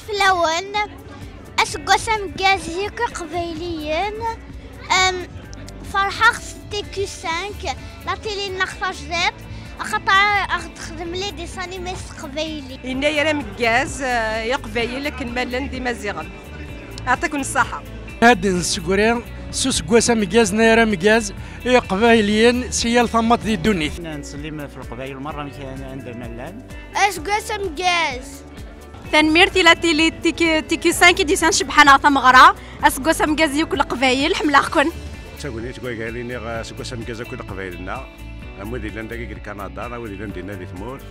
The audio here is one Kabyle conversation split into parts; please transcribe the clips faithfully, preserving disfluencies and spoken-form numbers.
Fell-awen, aseggas ameggaz i akk iqbayliyen. Em, ferḥeɣ s T Q cinq, la télé-nneɣ tajdiṭ, axaṭer aɣ-d-texdem les dessins animés s teqbaylit. Yennayer ameggaz, eh, i Leqbayel akken ma llan d Imaziɣen. Yeɛṭiken ṣṣaḥa. Ad nessegri s useggas ameggaz, yennayer ameggaz i Iqbayliyen si yal tammaḍt di ddunit. Nettsellim ɣef Leqbayel merra, amek, anda ma llan. Aseggas ameggaz. Tanemmirt i la télé T Q, T Q cinq i d-yusan cebḥan ɣer tameɣra. Aseggas ameggaz i akk Leqbayel, ḥemmleɣ-ken. D tagnit n wayal i nniɣ, aseggas ameggaz akk i Leqbayel-nneɣ, am wid yellan dagi deg Lkanada, am wid yellan dinna di tmurt.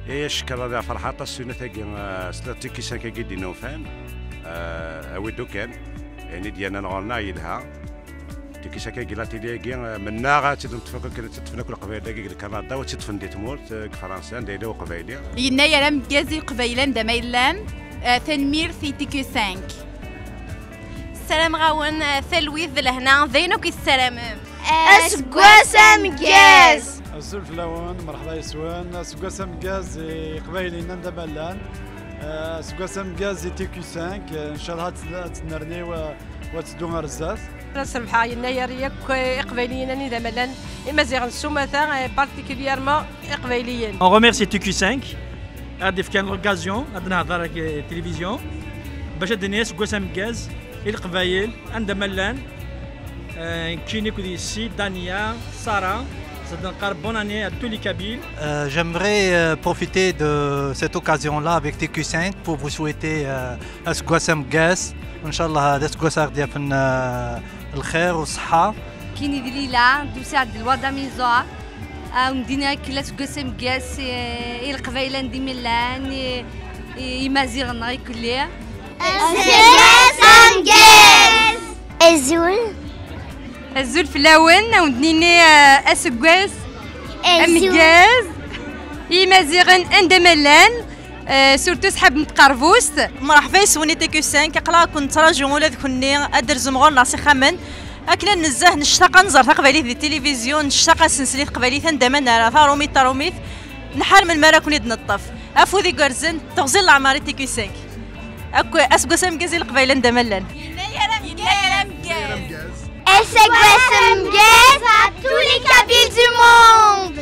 I cekkeṛ ad ferḥeɣ aṭas s unat-agi, eh, s la T Q cinq-agi d-innufan, eh, awi-d ukan, ayen i d-yernan ɣur-neɣ yelha. T Q cinq-agi, la télé-agi, eh, mennaɣ ad tt-id-neṭṭef akk akken ad tt-ṭṭfen akk Leqbayel dagi deg Lkanada, u ad tt-ṭṭfen di tmurt, eh, deg Fransa, anda yella Uqbayli. Yennayer ameggaz i Uqbayli anda ma yellan, eh, tanemmirt i T Q cinq. Ssarameɣ-awen, eh, talwit d lehna, d ayen akk i tessaramem. Aseggas ameggaz! Azul fell-awen, merḥba yes-wen. Aseggas ameggaz i Iqbayliyen anda ma llan. Eh, aseggas ameggaz i T Q cinq. Eh, ncallah ad t-, ad tennerni wa, wa teddu ɣer zdat. Ad srebḥeɣ yennayer yakk, eh, Iqbayliyen anida ma llan, Imaziɣen s umata, eh, particulièrement Iqbayliyen. On remercie T Q cinq ad d-ifkan l'occasion ad nehder ak télévision bac ad d-nini aseggas ameggaz i Leqbayel anda ma llan. Euh, nekkini akked yessi Dania, Sarah, c'est-à-dire bonne année à tous les Kabyles. Euh, j'aimerais, euh, profiter de cette occasion-là avec T Q cinq pour vous souhaiter, euh, aseggas ameggaz. Inchallah, d aseggas ara ɣ-d-yafen, euh, lxir u ṣṣeḥḥa. Nekkini d Lila, d usaɛd d lwada Mizor. Ah, undin akk la aseggas ameggaz, eh, i Leqbayel anda ma llan, i, i Imaziɣen i kulli. Aseggas ameggaz! Azul. Azul fell-awen, ad wen-d-nini, eh, aseggas ameggaz i Imaziɣen anda ma llan, eh, surtout ṣṣḥab n tqerbust. Merḥba yes-wen i T Q cinq, aql-aɣ-ken nettraǧu ula d kenni ad d-terzum ɣur-neɣ s ixxamen. Akken ad nezzeh, nectaq ad nẓer taqbaylit di tilivizyu, nectaq ad s-nsel i teqbaylit anda ma nra, tarumit, tarumit. Nḥar melmi ara ken-id-neṭṭef. Afud igerrzen, teɣzi n leɛmer i T Q cinq. Akk aseggas ameggaz i Leqbayel anda ma llan. Yennayer ameggaz. Aseggas ameggaz à tous les Kabyles du monde.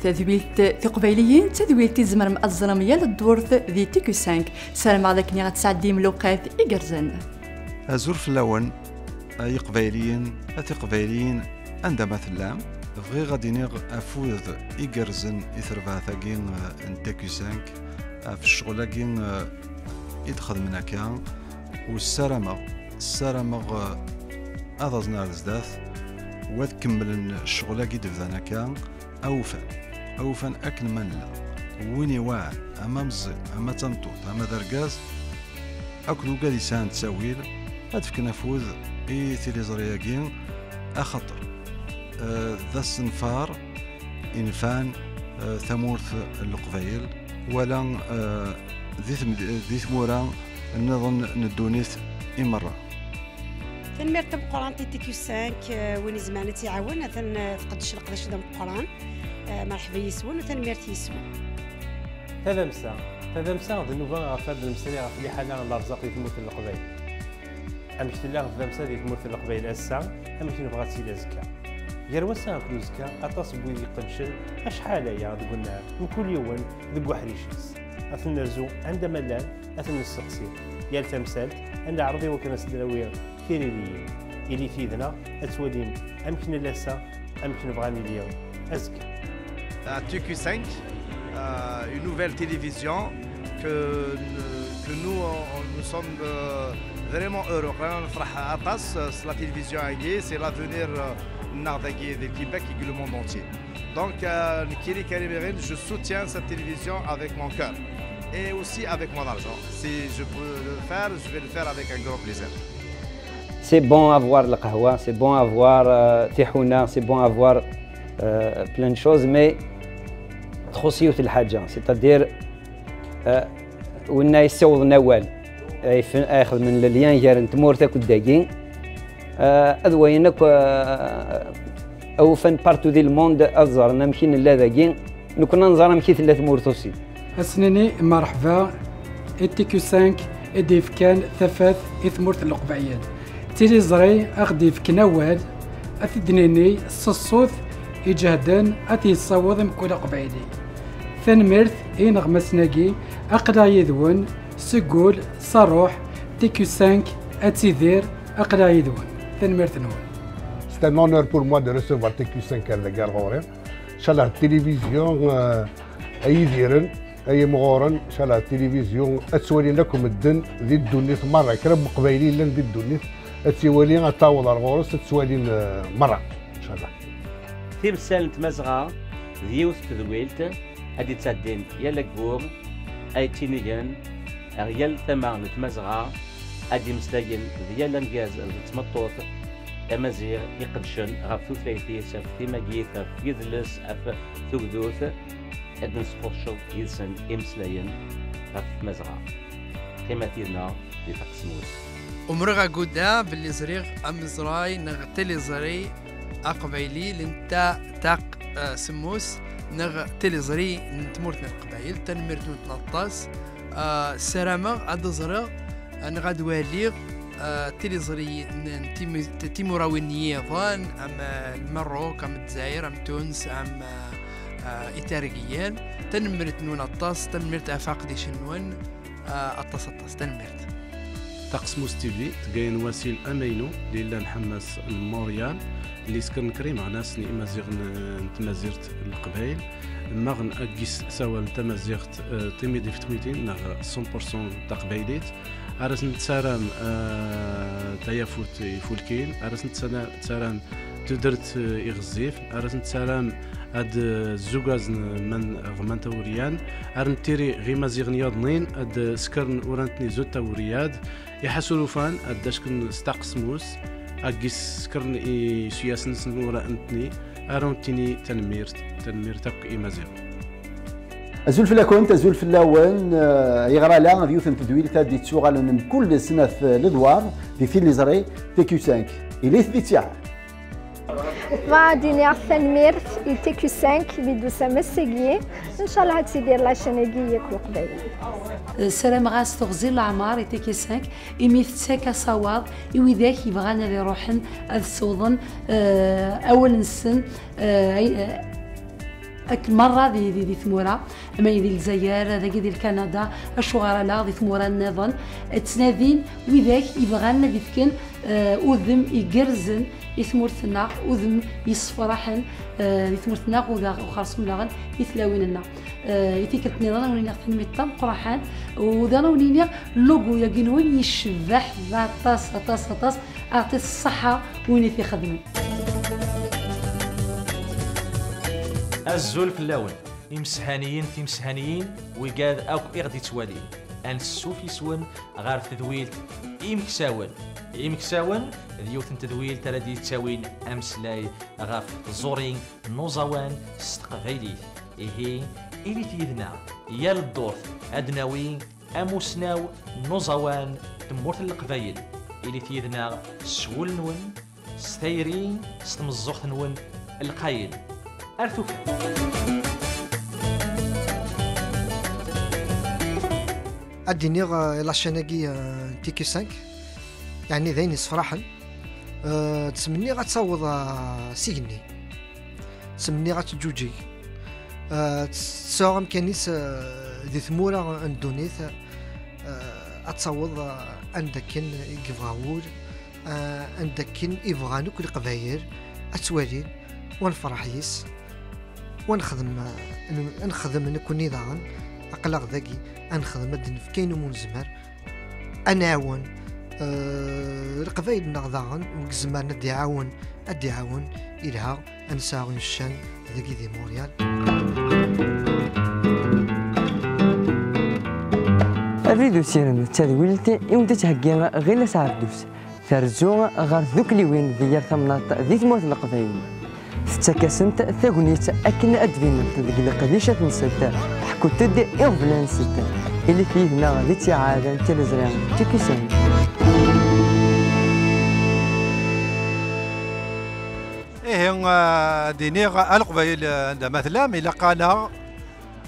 Tadwilt tiqbayliyin d tadwilt i tzemrem ad teẓrem yal ddurt di T Q cinq. Ssarameɣ d akken ad tesɛeddim lewqat igerrzen. Azul fell-awen, ay iqbayliyen, a tiqbayliyin, anda ma tellam. Bɣiɣ ad d-iniɣ afud igerrzen i terbaɛt-agi, eh, n T Q cinq, ɣef ccɣel-agi, eh, i d-xedmen akka, u ssarameɣ, ssarameɣ, eh, ad aẓen ar zdat, u ad kemmlen ccɣel-agi d-bdan akka, awufan, awufan akken ma nella. Win iwaɛan, ama meẓẓi, ama d tameṭṭut, ama d argaz, akked wigad yesɛan ttawil, ad fken afud i tiliẓri-agi, axaṭer, eh, d asenfar inefɛen, eh, tamurt n Leqbayel, wala, eh, di tmed-, di tmura nniḍen n ddunit i merra. Tanemmirt tameqqrant i T Q cinq, eh, win izemren ad tt-iɛawen, atan, eh, tqeddec leqdic d ameqqran. Eh, merḥba yes-wen u tanemmirt yes-wen. Tadamsa. Tadamsa d nnuba ɣef ad nemmeslay ɣef liḥala n lerẓaq di tmurt n Leqbayel. Amek tella tdamsa di tmurt n Leqbayel ass-a, amek nebɣa ad tili azekka? Gar wass-a akked uzekka, aṭas n wid iqeddcen, acḥal aya deg unnar, mkul yiwen deg uḥric-is. Ad ten-nerzu anda ma llan, ad ten-nesseqsi. Yal tamsalt, ad neɛreḍ i wakken ad sen-d-nawi tiririyin. Ilit yid-neɣ, ad twalim amek nella ass-a, amek nebɣa ad nili azekka. À T Q cinq, euh, une nouvelle télévision que, que nous, on- nous sommes, euh, vraiment heureux. Vraiment, نفرح aṭas s la télévision-agi, c'est l'avenir, euh, nneɣ dagi di Québec et le monde entier. Donc, euh, nekkini Karim Iɣil, je soutiens cette télévision avec mon cœur et aussi avec mon argent. Si je peux le faire, je vais le faire avec un grand plaisir. C'est bon à voir le qahwa, c'est bon à voir, euh, tiḥuna, c'est bon à voir, euh, plein de choses, mais txuṣ yiwet n lḥaǧa, c'est-à-dire, euh, winna yessiwḍen awal, ay f-, ay xedmen le lien gar n tmurt akked dagi, euh, ad wayen akk, euh, awufan partout di le monde ad ẓren amek i nella dagi, nekkni ad nẓer amek i tella tmurt aussi. Ad s-nini merḥba i T Q cinq i d-yefkan tafat i tmurt n Leqbayel. D tiliẓri a ɣ-d-yefken awal, ad t-id-nini s ṣṣut iǧehden ad t-yessaweḍ i mkul aqbayli. Tanemmirt i yineɣmasen-agi, aql-aɣ yid-wen, seg wul, s ṛṛuḥ, T Q cinq ad tidir, aql-aɣ yid-wen. Tanemmirt-nwen. C'est un honneur pour moi de recevoir T Q cinq ar dagi ar ɣur-i. Ncallah d tilivizyu, euh, ay idiren, ay imɣuren, ncallah d tilivizyu ad tt-walin akk medden di ddunit merra. Kra n Uqbayli yellan di ddunit ad tt-iwali, ad taweḍ ar ɣur-s, ad tt-walin, euh, merra, ncallah. Timsal n Tmazɣa d yiwet n tedwilt ad d-ittɛeddin yal aggur, ay ttinigen ar yal tama n Tmazɣa, ad d-imeslayen d yal argaz d tmeṭṭut amaziɣ iqeddcen ɣef tutlayt-is, ɣef timagit, ɣef yidles, ɣef tugdut, ad d-nesqurceḍ yid-sen imeslayen ɣef Tmazɣa. Qqimet yid-neɣ di Taqesmut. Umreɣ aguda belli ẓriɣ ameẓray neɣ tiliẓri aqbayli, lenta taq, eh, semmus neɣ tiliẓri n tmurt n Leqbayel. Tanemmirt-nwen aṭas. Ah, ssarameɣ ad ẓreɣ, ah, neɣ ad waliɣ, ah, tiliẓri n, n timi-, t-, timurawin yiḍen, am, ah, Lmerruk, am Lezzayer, am Tunes, am, ah, ah, Itargiyen. Tanemmirt-nwen aṭas, tanemmirt ɣef aqdic-nwen, ah, aṭas, aṭas, tanemmirt. Taqesmust T V tga-yen wasil amaynu, lli llan ḥamas n Montréal, lli yeskren kra imeɣnasen imaziɣen n tmazirt n Leqbayel, maɣen ad gis sawal tamaziɣt, eh, timid ifetmitin neɣ cent pour cent taqbaylit, ar asen-nettaram, eh, tayafut ifulkin, ar asen-nettaram tudert, eh, iɣezzif, ar asen-nettaram ad, eh, zzugazen man ɣman tawuriyan, ar nettiri ɣ imaziɣen yaḍnin ad skren ura netni zut tawuriyad, iḥasurufan ad d-ackren s taqesmust, ad gis skren i suyasen s nura netni, ara nettini tanemmirt, tanemmirt akk imaziɣen. Azul fell-akent, azul fell-awen, eh, iɣrala d yiwet n tedwilt ad d-ittuɣalen mkul snat ledwar di tiliẓri T Q cinq. Ilit di ttiɛad. Bɣiɣ ad iniɣ tanemmirt i T Q cinq mi d-tusam ass-agi. Ncallah ad tidir la chaîne-agi yakk Leqbayel. Ssarameɣ-as teɣzi n leɛmer i T Q cinq, imi tettak asawaḍ i widak yebɣan ad iruḥen ad ssiwḍen, eh, awal-nsen, eh, ay-, eh, Akken merra di, di, di tmura, ama di Lezzayer, dagi di Lkanada, acuɣer ala di tmura nniḍen, ttnadin widak yebɣan ad ifken, eh, udem igerrzen i tmurt-nneɣ, udem yessefraḥen, eh, di tmurt-nneɣ, u daɣ-, uxerṣum daɣen i tlawin-nneɣ. Eh, i tikkelt nniḍen, ad wen-iniɣ tanemmirt tameqqrant, u daɣen ad wen-iniɣ logo-yagi-nwen yecbeḥ d aṭas, aṭas, aṭas, aɛṭit ṣṣeḥḥa win i t-ixedmen. Azul fell-awen, imeshaniyen, timeshaniyin, wigad akk i ɣ-d-ittwalin. Ansuf yes-wen ɣer tedwilt Imeksawen. Imeksawen d yiwet n tedwilt ara d-yettawin ameslay ɣef tẓuri n uẓawan s teqbaylit. Ihi, ilit yid-neɣ yal ddurt ad d-nawi amusnaw n uẓawan n tmurt n Leqbayel. Ilit yid-neɣ s wul-nwen, s tayri, s tmeẓẓuɣt-nwen lqayen. Ar tufat. Ad d-iniɣ, eh, la chaîne-agi, eh, T Q cinq, yeɛni d ayen yessefraḥen. Eh, ttmenniɣ ad taweḍ, eh, s igenni. Ttmenniɣ ad teǧǧuǧeg. Eh, tesɛu amkan-is, eh, di tmura n ddunit, eh, ad taweḍ, eh, anda akken i yebɣa wul, eh, anda akken i bɣan akk Leqbayel ad tt-walin, u ad nefreḥ yis, u ad nexdem, eh, ad nexdem nekkni daɣen, aql-aɣ dagi, ad nexdem, ad d-nefk ayen umi nezmer, ad nɛawen, eh, Leqbayel-nneɣ daɣen, win izemren ad d-iɛawen, ad d-iɛawen, ilha. Ad nesɛu une chaîne dagi di Montréal. Abrid Usirem d tadwilt i wen-d-tettheggi Ɣilas Ɛebdus, terzu ɣer tdukliwin di yal tamnaḍt di tmurt n Leqbayel. Tettak-asent tagnit akken ad d-binent deg leqdicat-nsent, ḥkunt-d iɣeblan-nsent. Ilit yid-neɣ di ttiɛad n tiliẓri T Q cinq. Ihi, ah, ad d-iniɣ a Leqbayel, ah, anda ma tellam, ilaq-aneɣ,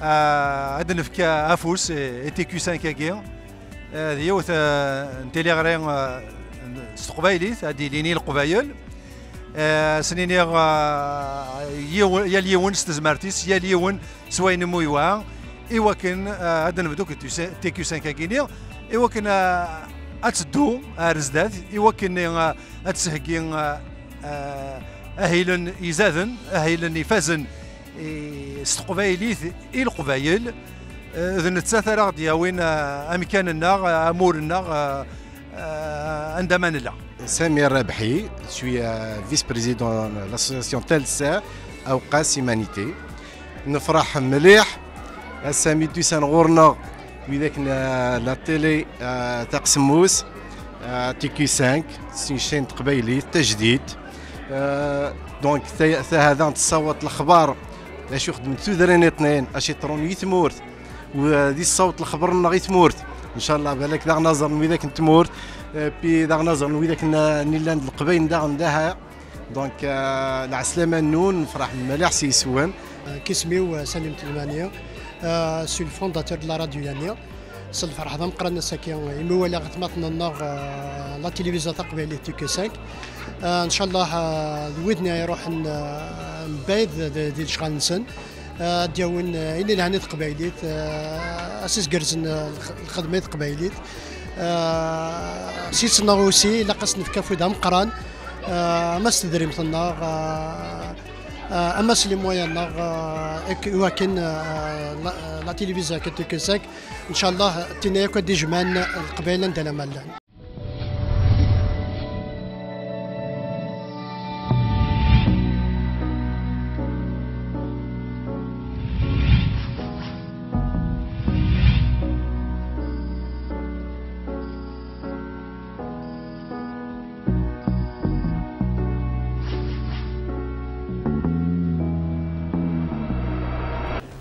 ah, ad nefk afus i, i T Q cinq-agi. Ah, d yiwet, ah, n tiliɣri, ah, s teqbaylit, ad d-ilin i Leqbayel. Ah, ad sen-iniɣ, ah, yiw-, yal yiwen s tezmert-is, yal yiwen s wayen umi yewɛa, i wakken, ah, ad d-nebdu deg T Q cinq-agi-ni, i wakken, ah, ad teddu ar zdat, i wakken, ah, ad tesheggi, ah, ah, ahilen izaden, ahilen ifazen i, s teqbaylit i Leqbayel. Ah, d nettat ara ɣ-d-yawin, ah, amkan-nneɣ, ah, amur-nneɣ, ah, ah, anda ma nella. Samir Rabhi, je suis, euh, vice-président de l'association Talsa Awqas Humanité. Nefreḥ mliḥ ass-a mi d-usan ɣur-neɣ widak n, euh, la télé, euh, taqsemmust, euh, T Q cinq, c'est une chaîne teqbaylit, tajdid. Euh, donc, ta-, tahada tessawaḍ lexbar, acu xedment tudrin iṭnin, acu iḍerrun i tmurt, u, euh, di tessawaḍ lexbar-nneɣ i tmurt. Ncallah, balak daɣen ad ẓren widak n tmurt, euh, puis daɣen ad ẓren widak n, n illan d Leqbayel daɣen daha. Donc, euh, lɛeslama-nwen, nefreḥ mliḥ s yes-wen. K isem-iw, euh, Salim Telmani, euh, je suis le fondateur de la radio Yanni. S lferḥ d ameqqran ass-agi imi walaɣ atmaten-nneɣ, euh, la télévision taqbaylit T Q cinq. Euh, ncallah, euh, d wid-nni iruḥen, euh, mbaɛid di, di lecɣal-nsen. Euh, ad d-yawin, euh, ayen ilhan i teqbaylit, euh, ad s-isgerzen, euh, lx-, lxedma i teqbaylit. Euh, s yes-nneɣ aussi, ilaq ad s-nefk afud ameqqran, euh, ama s tedrimt-nneɣ, euh, euh, ama s les moyens-nneɣ, euh, ek-, i wakken, euh, la, la télévision T Q cinq, ncallah, d tin akk ad d-ijemɛen Leqbayel anda lama llan.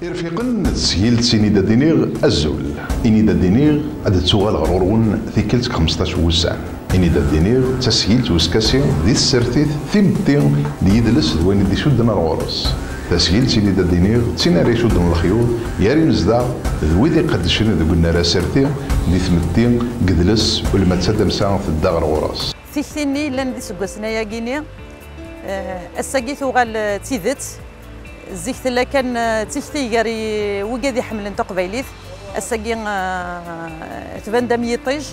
Irfiqen n tesgilt, ini-d ad d-iniɣ azul. Ini-d ad d-iniɣ ad d-tuɣaleɣ ɣur-wen tikkelt deg xmesṭac n wussan. Ini-d ad d-iniɣ d tasgilt uskasi di tsertit, timetti d yidles d wayen i d-icudden ar ɣur-s. Tasgilt, ini-d ad d-iniɣ d tin ara icudden lexyuḍ gar imezdaɣ d wid iqeddcen deg unnar aserti di tmetti deg yidles, ulma d tadamsa tedda ɣer ɣur-s. Tikti-nni yellan d iseggasen ayagi-ni, eh, ass-agi tuɣal, eh, d tidet. Zik tella kan, eh, d tikti gar i-, wigad iḥemmlen taqbaylit. Ass-agi, eh, tban-d am yiṭij,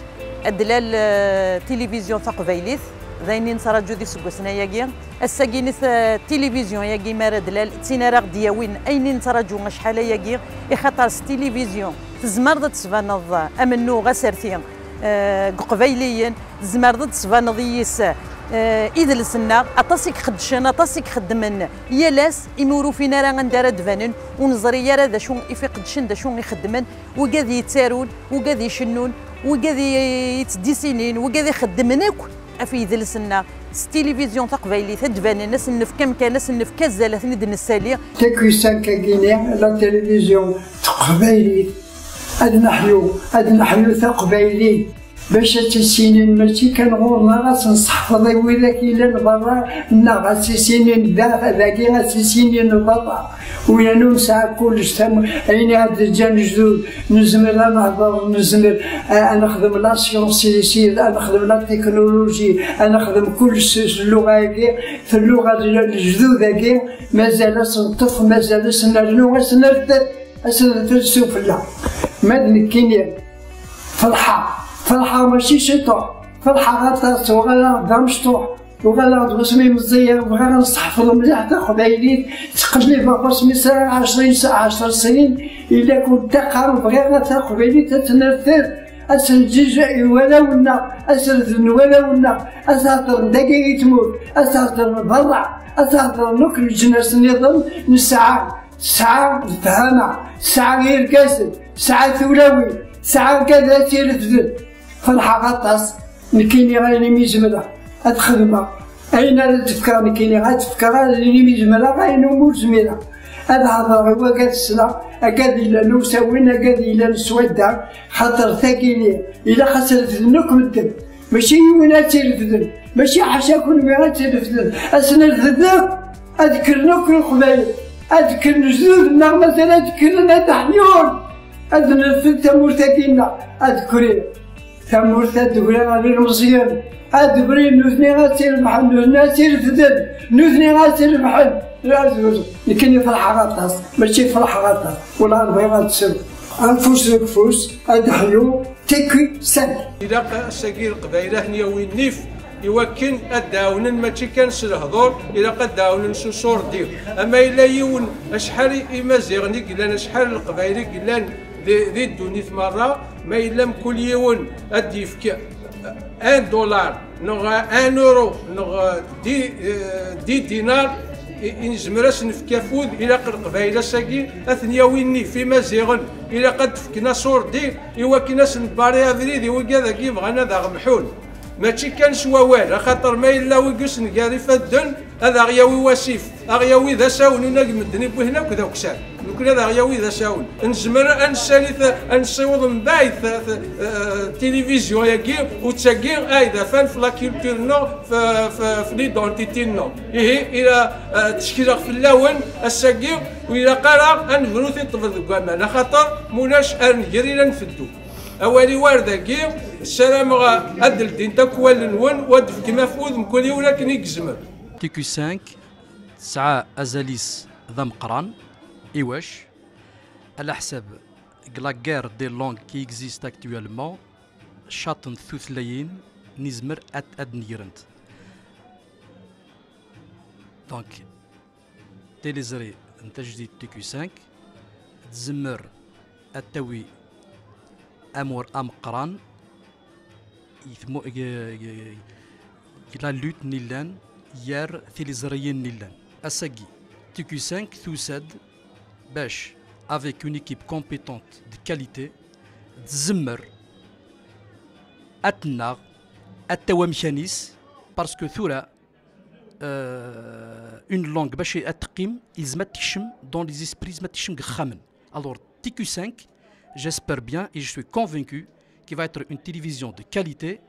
ad d-lal, eh, tilivizyu taqbaylit. D ayen i nettraǧu d iseggasen ayagi. Ass-agi nit, eh, tilivizyu-agi mi ara d-lal, d tin ara ɣ-d-yawin ayen i nettraǧu acḥal ayagi, ixaṭer s tilivizyu tzemreḍ ad d-tesbaneḍ amennuɣ aserti, eh, deg uqbayliyen, tzemreḍ ad d-tesbaneḍ yis, eh, idles-nneɣ, aṭas i iqeddcen, aṭas i ixeddmen yal ass, imi ur ufin ara anda ara d-banen, ur neẓri ara d acu i iqeddcen, d acu i ixeddmen, wigad yettarun, wigad icennun, wigad i-, yettdisinin, wigad ixeddmen akk ɣef yidles-nneɣ s tilivizyu taqbaylit, ad d-banen, ad sen-nefk amkan, ad sen-nefk azal, ad ten-id-nessali. Takusa n kagini, la télévision taqbaylit, ad neḥyu, ad neḥyu taqbaylit. Bac ad tt-issinen, mačči kan ɣur-neɣ, ad tt-nseḥfeḍ i widak yellan berra, neɣ ad tt-issinen da, dagi ad tt-issinen berra. Win ur nesɛa kullec, tam-, ayen i ɣ-d-ǧǧan lejdud, nezmer ad nehder, nezmer a, ad nexdem la science ici, ad nexdem la technologie, ad nexdem kullec s, s lluɣa-agi, s lluɣa n lejdud-agi, mazal ad s-neṭṭef, mazal ad s-nernu, ad s-nerfed, ad s-nerfed sufella. Ma d nekkini, ferḥeɣ, ferḥeɣ mačči ciṭuḥ, ferḥeɣ aṭas, uɣaleɣ d amecṭuḥ. Uɣaleɣ-d wasmi meẓẓiyeɣ, bɣiɣ ad nseḥfeḍ mliḥ taqbaylit, ttqellibeɣ wasmi sɛiɣ ɛecrin, ɛecra snin, ila kul ṭṭaqa, bɣiɣ ad taqbaylit ad tnerfed, ad s-neǧǧiǧ i warraw-nneɣ, ad s-refden warraw-nneɣ, ad s-heddren dagi i tmurt, ad s-heddren berra, ad s-heddren akk leǧnas nniḍen. Nesɛa, tesɛa lefhama, tesɛa irgazen, tesɛa tulawin, tesɛa argaz ad tt-irefden. Ferḥeɣ aṭas, nekkini ayen imi zemreɣ ad xedmeɣ, ayen ara d-fkeɣ nekkini ad fkeɣ, ayen imi zemreɣ, ayen umi ur zmireɣ. Ad hedreɣ i wagad ssneɣ, agad yellan usawin, agad yellan s wadda, xaṭer tagini ilaq ad tt-refden akk medden. Mačči yiwen ad tt-irefden, mačči ḥaca kunwi ad tt-irefden, ad sen-refden akk, ad kkren akk Leqbayel, ad kkren lejdud-nneɣ, mazal ad kkren, ad ḥyun, ad nerfed tamurt-agi-nneɣ, ad kkren. Tamurt ad d-tegri ɣer ilmeẓyen, ad d-grin nutni ad tt-irebḥen, nutni ad tt-irefden, nutni ad tt-irebḥen. Nekkini ferḥeɣ aṭas, mačči ferḥeɣ aṭas, wala bɣiɣ ad tt-sel. Afus deg ufus, ad ḥyu, tiki sen. Ilaq ass-agi Leqbayel ad ten-yawi nnif i wakken ad d-ɛawnen, mačči kan s lehdur, ilaq ad d-ɛawnen s usurdi. Ama yella yiwen, acḥal Imaziɣen i yellan, acḥal Leqbayel i yellan di, di ddunit merra, ma yella mkul yiwen ad d-yefk un dollar, neɣ un euro, neɣ dix, eh, dix dinars, i, i nezmer ad s-nefk afud, ilaq Leqbayel ass-agi ad ten-yawi nnif Imaziɣen, ilaq ad d-fken asurdi i wakken ad sen-nbari abrid i wigad-agi yebɣan ad aɣ-mḥun. Mačči kan s wawal, axaṭer ma yella wigi ur s-nger ifadden, ad aɣ-yawi wasif, ad aɣ-yawi d asawen, unag medden i wwihen akk d akessar. Nekkni ad aɣ-yawi d asawen. Nezmer ad nessali, ad nessiweḍ mbaɛid ta-, ta-, eh, tilivizyu-agi, u d tagi ay d afan f la culture-nneɣ, f, f, f l'identité-nneɣ. Ihi, ila, eh, ttekleɣ fell-awen ass-agi, ur ilaq ara ad nebru tiṭṭbel deg waman, axaṭer mulac ar nger ila nfeddu. Awal-iw ar dagi, ssarameɣ ad d-ldint akk wallen-nwen, u ad d-tefkem afud mkul yiwen akken i yezmer. T Q cinq tesɛa azal-is d ameqqran, iwac? Ɛla ḥsab deg la guerre des langues qui existe actuellement, caṭent tutlayin nizmer ad, ad negrent. Donc, tiliẓri n tajdit T Q cinq tzemmer ad tawi amur ameqqran i tmu-, i, i, i la lutte n illan gar tiliẓriyin n illan. Ass-agi, T Q cinq tusa-d bac, avec une équipe compétente de qualité, tzemmer ad tennaɣ, ad tawi amkan-is, parce que tura, euh, une langue bac ad teqqim, ilzem ad tekcem dans les esprits, ilzem ad tekcem deg yixxamen. Alors, T Q cinq, j'espère bien et je suis convaincu qu'il va être une télévision de qualité.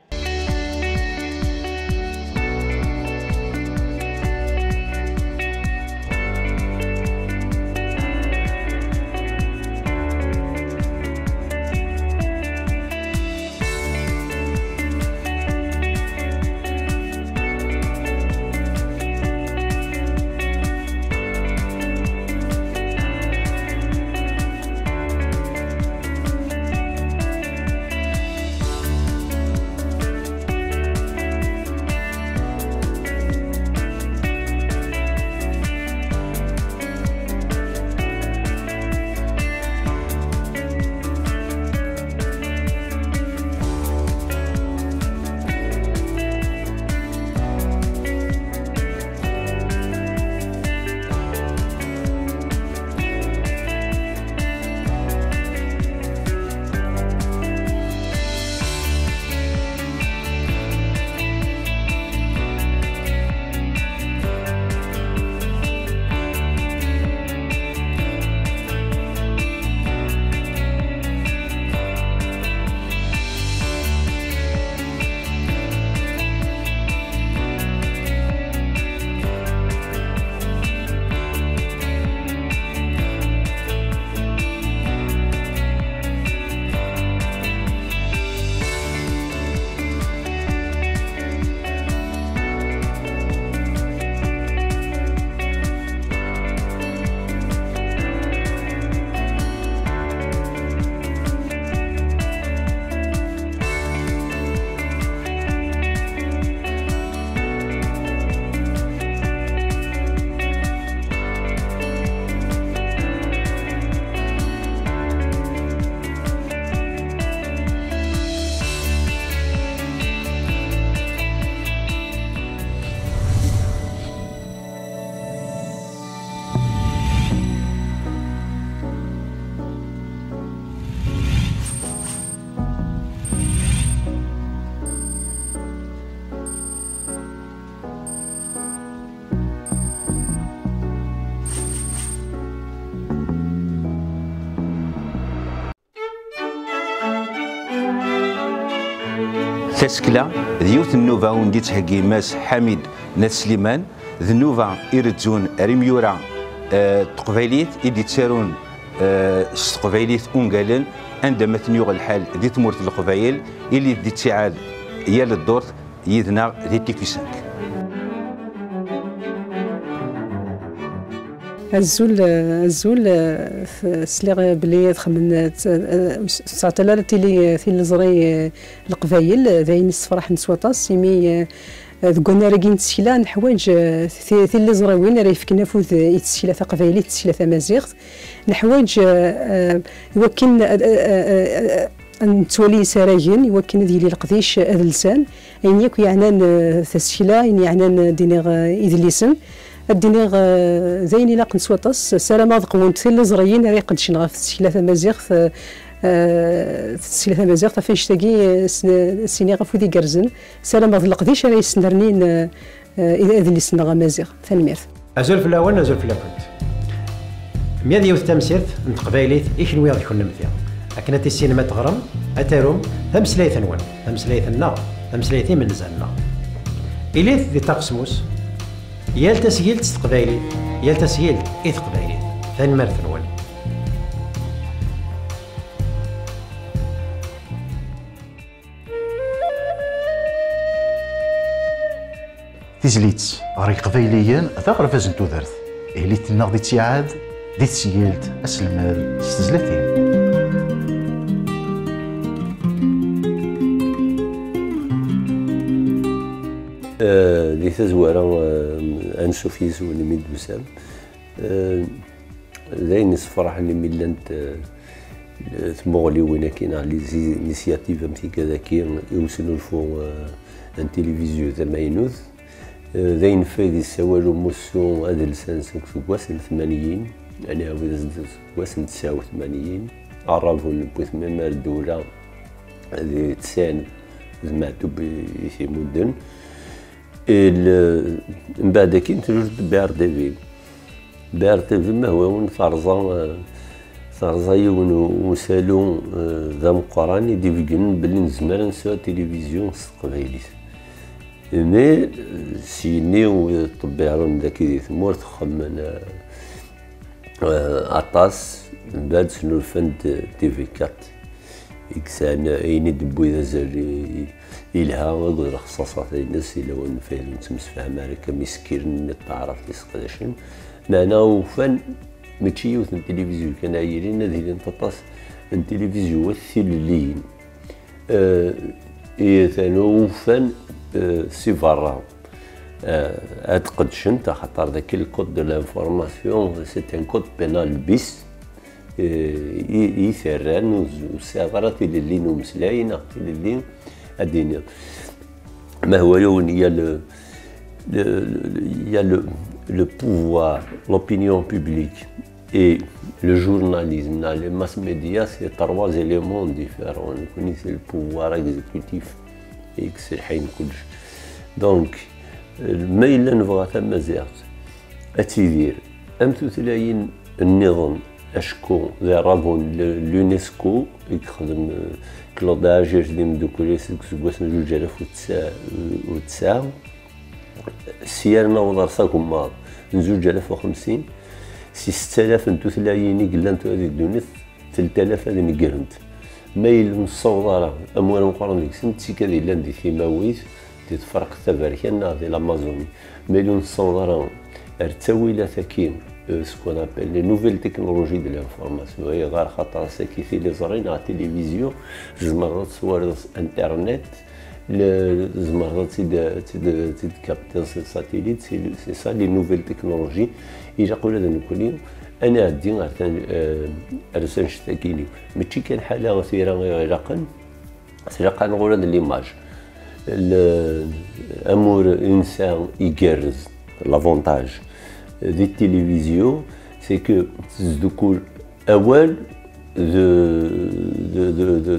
Tasekla d yiwet n nnuba i wen-d-yettheggi Mass Ḥamid n At Sliman, d nnuba irezzun ar imyura, eh, n teqbaylit i d-yettarun, eh, s teqbaylit ungalen, anda ma ten-yuɣ lḥal di tmurt n Leqbayel, ili d-ittiɛad yal ddurt yid-neɣ di T Q cinq. Azul, azul, sliɣ belli txemmen, ur tettɛeṭṭil ara tili, tiliẓri, Leqbayel, d ayen issefraḥen s waṭas, imi, deg wannar-agi n tsekla, neḥwaǧ, ti-, tiliẓriwin ara yefken afud i tsekla taqbaylit, tsekla tamaziɣt. Neḥwaǧ, i wakken, ad nettwali isaragen i wakken ad yili leqdic adelsan, ayen yakk yeɛnan, eh, tasekla, ayen yeɛnan, eh, d-iniɣ, eh, idlisen, ad d-iniɣ, eh, d ayen ilaqen s waṭas. Ssarameɣ ad qwunt tiliẓriyin ara iqeddcen ɣef tsekla tamaziɣt, eh, eh, tsekla tamaziɣt ɣef annect-agi, eh, s-, s-iniɣ afud igerrzen. Ssarameɣ d leqdic ara yesnernin, eh, eh, adlis-nneɣ amaziɣ. Tanemmirt. Azul fell-awen, azul fell-akent. Mya d yiwet tamsirt n teqbaylit i kenwi d kunemti. Akken ad tissinem ad teɣrem, ad tarum tameslayt-nwen, tameslayt-nneɣ, tameslayt imenza-nneɣ. Ilit di ṭaqesmus, yal tasgilt s teqbaylit, yal tasgilt i teqbaylit. Tanemmirt-nwen. Tizlit ɣer Yiqbayliyen d aɣerbaz n tudert. Ilit-nneɣ di ttiɛad, di tesgilt, aselmad s tezlatin. Eh, di tazwara, eh, ansuf yis-wen imi d-tusam. Eh, d ayen yessefraḥen imi llant, eh, tmuɣliwin-agi neɣ les initiatives am tigad-agi i usnulfu, eh, n tilivizyu tamaynut. Eh, d ayen fay d-yessawal umussu adelsan seg useggas n tmanyin, ad nɛawed seg useggas n tesɛa u tmanyin, aṛabun n wetmim ar ddewla di tesɛin d Meɛtub i, i t-imudden. Il-, mbeɛd akin tluj-d B R T V. B R T V, ma hwa-wen, terẓa, eh, terẓa yiwen u-, usalu, eh, d ameqqran i d-ibeggnen belli nezmer ad nesɛu tilivizyu s teqbaylit. Mais, eh, s yini ur ṭebbiɛen dagi di tmurt, xemmen, eh, eh, aṭas, mbeɛd snulfan-d T V quatre, i yesɛan ayen i d-tewwi d azal i, i, ilha akked lexṣaṣat-ines, i lawan n fayda ur nettemsefham ara, akka mi sekkren taɛrabt i seqdacen. Meɛna ufan mačči yiwet n tilivizyu kan ay ilin, ad ilint aṭas n tilivizyuwat tilelliyin. Eh, i atan ufan, eh, si berra, eh, ad qeddcent, axaṭer daki le code de l'information, c'est un code pénal bis, eh, i, i terran, ur s-, ur sɛiɣ ara tilelli n umeslay, neɣ tilelli, ad d-iniɣ. Ma hwa yawen, il y a le, le, le, il y a le, le pouvoir, l'opinion publique et le journalisme, là, les mass médias, c'est trois éléments différents. Nekkni, c'est le pouvoir exécutif i yettselḥayen kullec. Donc, ma yella nebɣa tamaziɣt ad tidir am tutlayin nniḍen, acku d aṛabun n l'UNESCO i yexdem, eh, Claude Agius d imeddukkal-is deg useggas n zuǧ alaf u tesɛa, u tesɛa, sya naweḍ ar tagemmaḍ n zuǧ alaf u xemsin, si setta alaf n tutlayin i yellan tura di ddunit, telt alaf ad negrent. Ma yella ur nessaweḍ ara amur ameqqran deg-sent, d tikkad yellan di timawit, di tefreqt taberkan neɣ di l'Amazonie. Ma yella ur nessaweḍ ara ar ttawilat-agi, euh, ce qu'on appelle les nouvelles technologies de l'information, ayɣer? Xaṭer ass-agi tiliẓri neɣ tilivizyu, tzemreḍ ad tessawaleḍ s internet, le-, tzemreḍ ad tt-id-, ad tt-id-, ad tt-id-kaptiḍ s satellite, c'est le-, c'est ça les nouvelles technologies. Ilaq ula d nekkni ad nɛeddi ar tan-, eh, ar tannect-agi-nni. Mačči kan ḥala tira i ɣ-ilaqen, tlaq-aneɣ ula d l'image. Le-, amur i nesɛa igerrez, l'avantage di tilivizyu, c'est que tesdukkul awal d, d, d, d, d,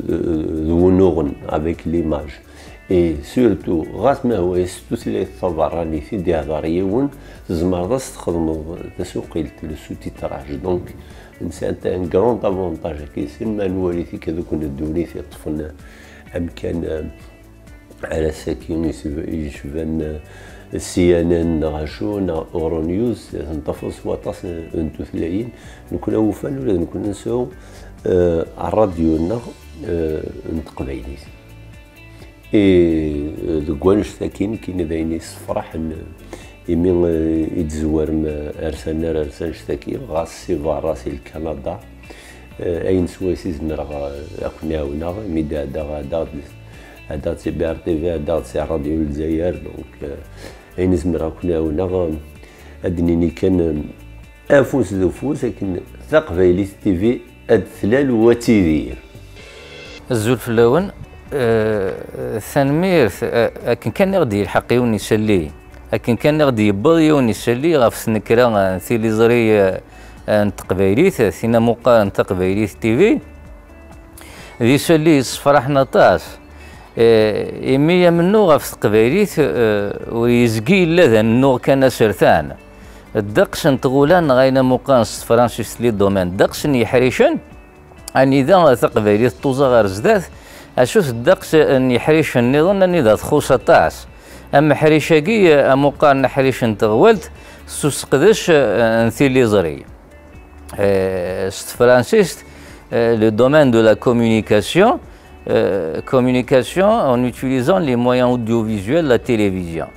d wunuɣen, avec l'image. Et surtout, ɣas ma hwa s tutlayt taberranit i d-ihder yiwen, tzemreḍ ad s-txedmeḍ tasuqilt, le sous-titrage. Donc, nesɛa un grand avantage-agi, sin ma nwali tikkad akk n ddunit yeṭṭfen amkan, euh, ar ass-agi yecban, eh, C N N neɣ acu, neɣ Euronews, ad ten-tafeḍ s waṭas n, n tutlayin. Nekkni awufan ula d nekkni nesɛu, eh, ṛṛadyu-nneɣ, eh, n teqbaylit. I deg wanect-agi nekkini d ayen yessefraḥen, imi, eh, i d-tezwarem, eh, ar sanna ar sanna annect-agi, ɣas si berra, si Lkanada, eh, ayen swayes i zemreɣ, eh, ad ken-ɛawneɣ, imi d-ɛeddaɣ, ɛeddaɣ-d, ɛeddaɣ-d si B R T V, ɛeddaɣ-d si Ṛṛadyu n Lezzayer, donc, eh, ayen i zemreɣ ad ken-ɛawneɣ, eh, ad d-nini kan, eh, afus d ufus akken Taqbaylit T V ad tlal u ad tidir. Azul fell-awen. Eh, tanemmirt, eh, akken kan i ɣ-d-yelḥeq yiwen isalli, akken kan i ɣ-d-yewweḍ yiwen isalli ɣef tnekra, eh, n tiliẓri, eh, eh, n teqbaylit, eh, tin amuqqar n Taqbaylit T V. D isalli yessefraḥen aṭas, eh, imi amennuɣ ɣef teqbaylit, eh, ur yezgi yella d amennuɣ kan asertan. Ddeqs n tɣula neɣ ayen amuqqan s tefransist les domaines, ddeqs n yeḥricen, anida taqbaylit tuẓa ɣer zdat, acu-t ddeqs n yeḥricen nniḍen anida txuṣ aṭas. Ameḥric-agi, amuqqar n aḥric n teɣwalt, s useqdec, eh, n tiliẓri. Eh, s tefransist, eh, le domaine de la communication, eh, communication en utilisant les moyens audiovisuels, la télévision.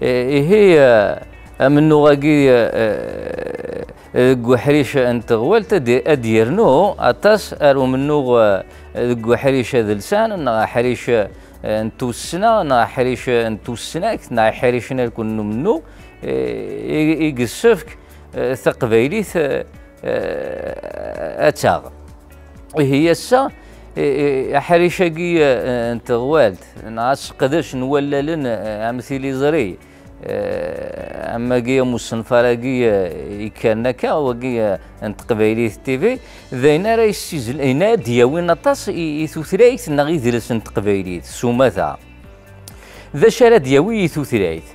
Eh, ihi, eh, amennuɣ-agi, eh, eh, deg uḥric n teɣwalt ad, ad yernu aṭas ar umennuɣ, eh, deg uḥric adelsan, neɣ aḥric, eh, n tussna, neɣ aḥric, eh, n tusnakt, neɣ aḥric n rrkel n umennuɣ, eh, i, i yessefk, eh, taqbaylit, eh, eh, ad taɣ. Ihi ass-a, eh, eh, aḥric-agi, eh, n teɣwalt, neɣ aseqdec n wallalen, eh, am tiliẓri, eh, am wagi, am usenfar-agi, eh, yekkren akka, wagi, eh, n Teqbaylit T V, d ayen ara yessizl-, ayen ara d-yawin aṭas i, i tutlayt neɣ idles n teqbaylit, s umata. D acu ara d-yawi i tutlayt?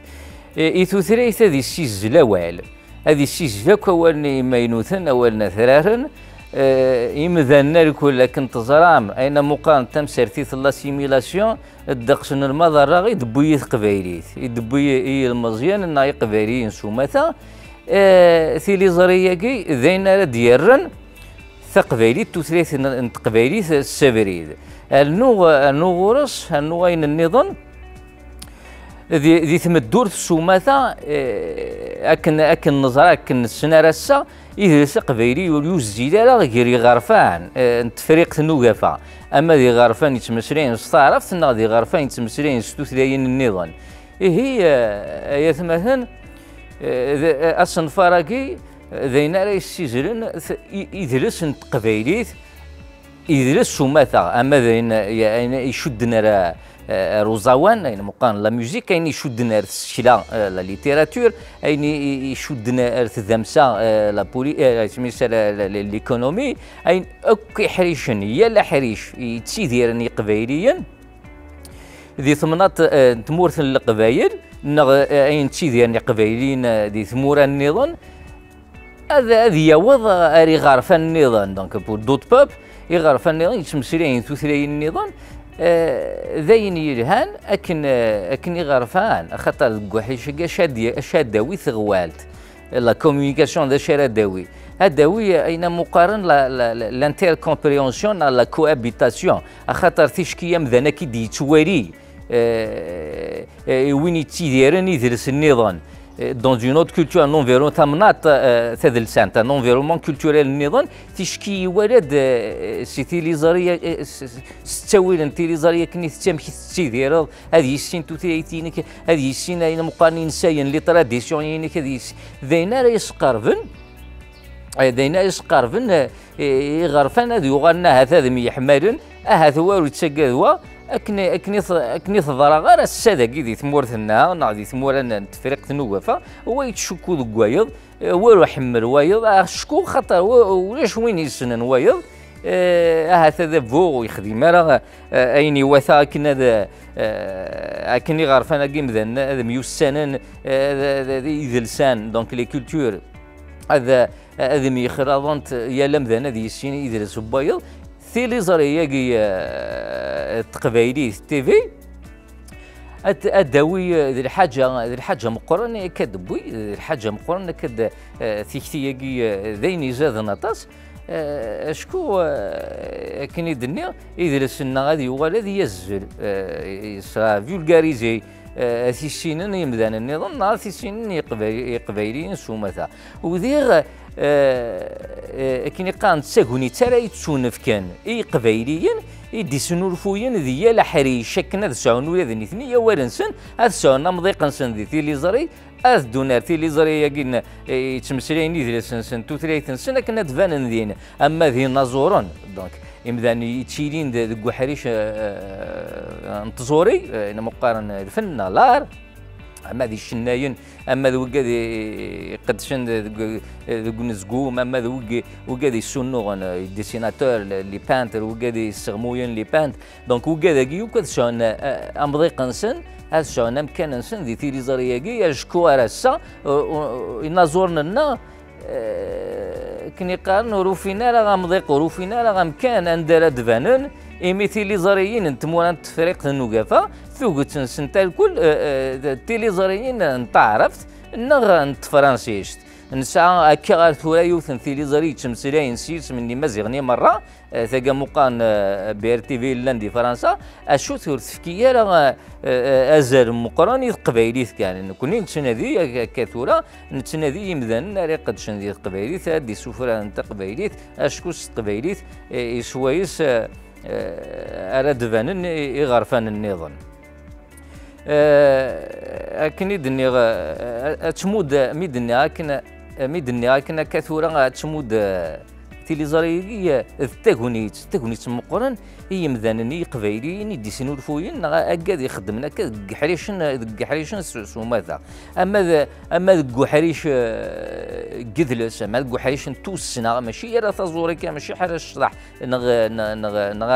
I, i tutlayt ad issizzel awal, ad issizzel akk awalen imaynuten, awalen atraren, eh, imdanen alkul akken teẓram, ayen amuqqar n tamsertit n l'assimilation, ddeqs n lmaḍerra i d-tewwi i teqbaylit, i d-tewwi i yilmeẓyen neɣ iqbayliyen s umata, eh, tiliẓri-agi d ayen ara d-yerren taqbaylit, tutlayt n, n teqbaylit s abrid. Rnu, rnu ɣur-s, rnu ayen nniḍen, di, di tmeddurt s umata, eh, akken, akken neẓra, akken nessen ar ass-a, idles aqbayli ur yuzzil ara gar iɣerfan, eh, n Tefriqt n Ugafa. Ama d iɣerfan yettmeslayen s taɛrabt, neɣ d iɣerfan yettmeslayen s tutlayin nniḍen. Ihi, eh, ay atmaten, eh, d, eh, asenfar-agi, d ayen ara yessizlen t-, i-, idles n teqbaylit, idles s umata, ama d ayen, ayen icudden ar, ar uẓawan, ayen meqqaren la musique, ayen icudden ar tsekla, eh, la littérature, ayen i, i, icudden ar tdamsa, eh, la poli-, eh, isem-is la, la, la, l'économie, ayen akk iḥricen, yal aḥric yettidiren iqbayliyen, di temnaḍt, eh, n tmurt n Leqbayel, neɣ, eh, ayen ttidiren iqbayliyen, eh, di tmura nniḍen, ad, ad yaweḍ ar iɣerfan nniḍen, donc pour d'autres peuples, iɣerfan nniḍen yettmeslayen tutlayin nniḍen, eh, d ayen yelhan akken, eh, akken iɣerfan, axaṭer deg uḥric-agi acu ad d-, acu ad d-tawi teɣwalt, la communication d acu ara d-tawi? Ad d-tawi ayen am uqqaren la, la, la, l'intercompréhension neɣ la cohabitation, axaṭer ticki amdan akka i d-yettwali, eh, eh, win yettidiren idles nniḍen, eh, dans une autre culture, un environnement, tamnaḍt, eh, tadelsant, un environnement culturel nniḍen, ticki iwala-d, eh, si tiliẓri, eh, s, s, s ttawil n tiliẓri akken i tettamek i tettidireḍ, ad yissin tutlayt-inek, ad yissin ayen meqqaren insayen, les traditions-inek, ad yissin. D ayen ara yesqerben, eh, d ayen ara yesqerben, eh, i, iɣerfan ad yuɣalen ahat ad myeḥmalen, ahat wa ur yettagad wa, akken, akken i t-, akken i teḍra ɣer ass-a dagi di tmurt-nneɣ, neɣ di tmura n, n Tefriqt n Ugafa, wa yettcukku deg wayeḍ, eh, wa ur iḥemmel wayeḍ, acku xaṭer wa, ulac win yessnen wayeḍ, eh, ahat adabu ur yexdim ara, eh, ayen iwata akken ad, eh, akken iɣerfan-agi imdanen ad myussanen, eh, ad, ad, ad, idelsan, donc les cultures, ad, ad myexraḍent, yal amdan ad yissin idles n wayeḍ. Tiliẓri-agi, eh, n Teqbaylit T V, ad, ad d-tawi, eh, d lḥaǧa, d lḥaǧa meqqren akka d-tewwi, d lḥaǧa meqqren akka d, eh, tikti-agi, eh, d ayen izaden aṭas. Eh, acku, eh, akken i d-nniɣ, idles-nneɣ ad yuɣal ad yazzel, eh, sera vulgarisé, eh, ad t-issinen yimdanen nniḍen, neɣ ad t-issinen Iqbay-, Iqbayliyen s umata. Udiɣ, eh, eh, akken i qqaren, d tagnit ara yettunefken i Iqbayliyen i d-isnulfuyen di yal aḥric, akken ad sɛun ula d nitni awal-nsen, ad sɛun amḍiq-nsen di tiliẓri, ad ddun ar tiliẓri-agi n, eh, yettmeslayen idles-nsen, tutlayt-nsen, akken ad d-banen din, ama d inaẓuren. Donc, imdanen yettilin de-, deg uḥric, eh, eh, n tẓuri, eh, ma qqaren lfen neɣ l'art, ama d icennayen, ama d wigad i-, iqeddcen de-, deg, deg unezgum, ama d wigi-, wigad yessunuɣen, eh, dessinateur, les peintres, wigad yesseɣmuyen, les peintres. Donc, wigad-agi akk ad sɛun, eh, amḍiq-nsen, ad sɛun amkan-nsen di tiliẓri-agi, acku ar ass-a, eh, eh, inaẓuren-nneɣ, eh, akken i qqaren, ur ufin ara amḍiq, ur ufin ara amkan anda ara d-banen, imi tiliẓriyin n tmura n Tefriqt n Ugafa, tuget-nsent alkul, eh, eh, d tiliẓriyin n taɛrabt neɣ n tefransist. Nesɛa akka ɣer tura yiwet n tiliẓri yettmeslayen s yisem n Yimaziɣen i merra, eh, taga muqan, eh, B R T V yellan di Fransa, acu ur tefki ara, eh, eh, azal meqqren i teqbaylit kan. Nekni nettnadi ak-, akka tura, nettnadi imdanen ara iqeddcen di teqbaylit, ad d-isufraren taqbaylit, acku s teqbaylit, eh, i swayes, eh, eh, ara d-banen i-, iɣerfan nniḍen. Eh, akken i d-nniɣ, eh, ad tmudd, mi d-nniɣ akken, mi d-nniɣ akken akka tura ad tmudd, eh, tiliẓri-agi, eh, d tagnit, d tagnit meqqren i yimdanen, i Yiqbayliyen i d-isnulfuyen, neɣ agad ixeddmen akka deg iḥricen, deg iḥricen s, s umata. Ama d, ama deg uḥric, eh, n yidles, ama deg uḥric n tussna, mačči ara taẓuri kan, mačči ara ccḍeḥ, neɣ, neɣ, neɣ, neɣ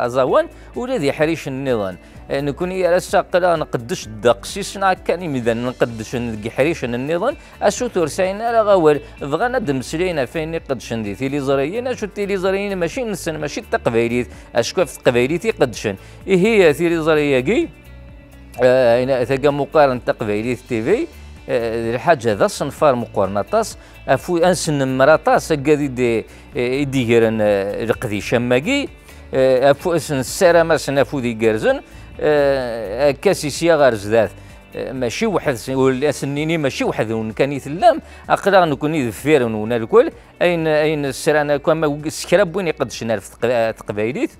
aẓawan, ula d iḥricen nniḍen. Eh, nekni ar ass-a aql-aɣ nqeddec ddeqs-is, neɣ kan imdanen nqeddcen deg iḥricen nniḍen, acu ur sɛin ara awal, bɣan ad d-mmeslayen ɣef wayen iqeddcen di tiliẓriyin, acu tiliẓriyin mačči nsen, mačči d taqbaylit, acku ɣef teqbaylit i qeddcen. Ihi, eh, tiliẓri-agi, eh, ayen, taga muqqaren Taqbaylit T V, eh, d lḥaǧa d asenfar meqqren aṭas, afu-, ad nsennemmer aṭas agad i d-, i d-igren, eh, leqdic am wagi, eh, afu-, s-, nessaram-asen afud igerrzen, eh, akka si sya ɣer zdat, eh, mačči weḥd-, ur as-nini mačči weḥd-wen kan i tellam, aql-aɣ nekni deffir-nwen alkul, ayen, ayen sran akk, ama s kra n win iqeddcen ar teq-, teqbaylit,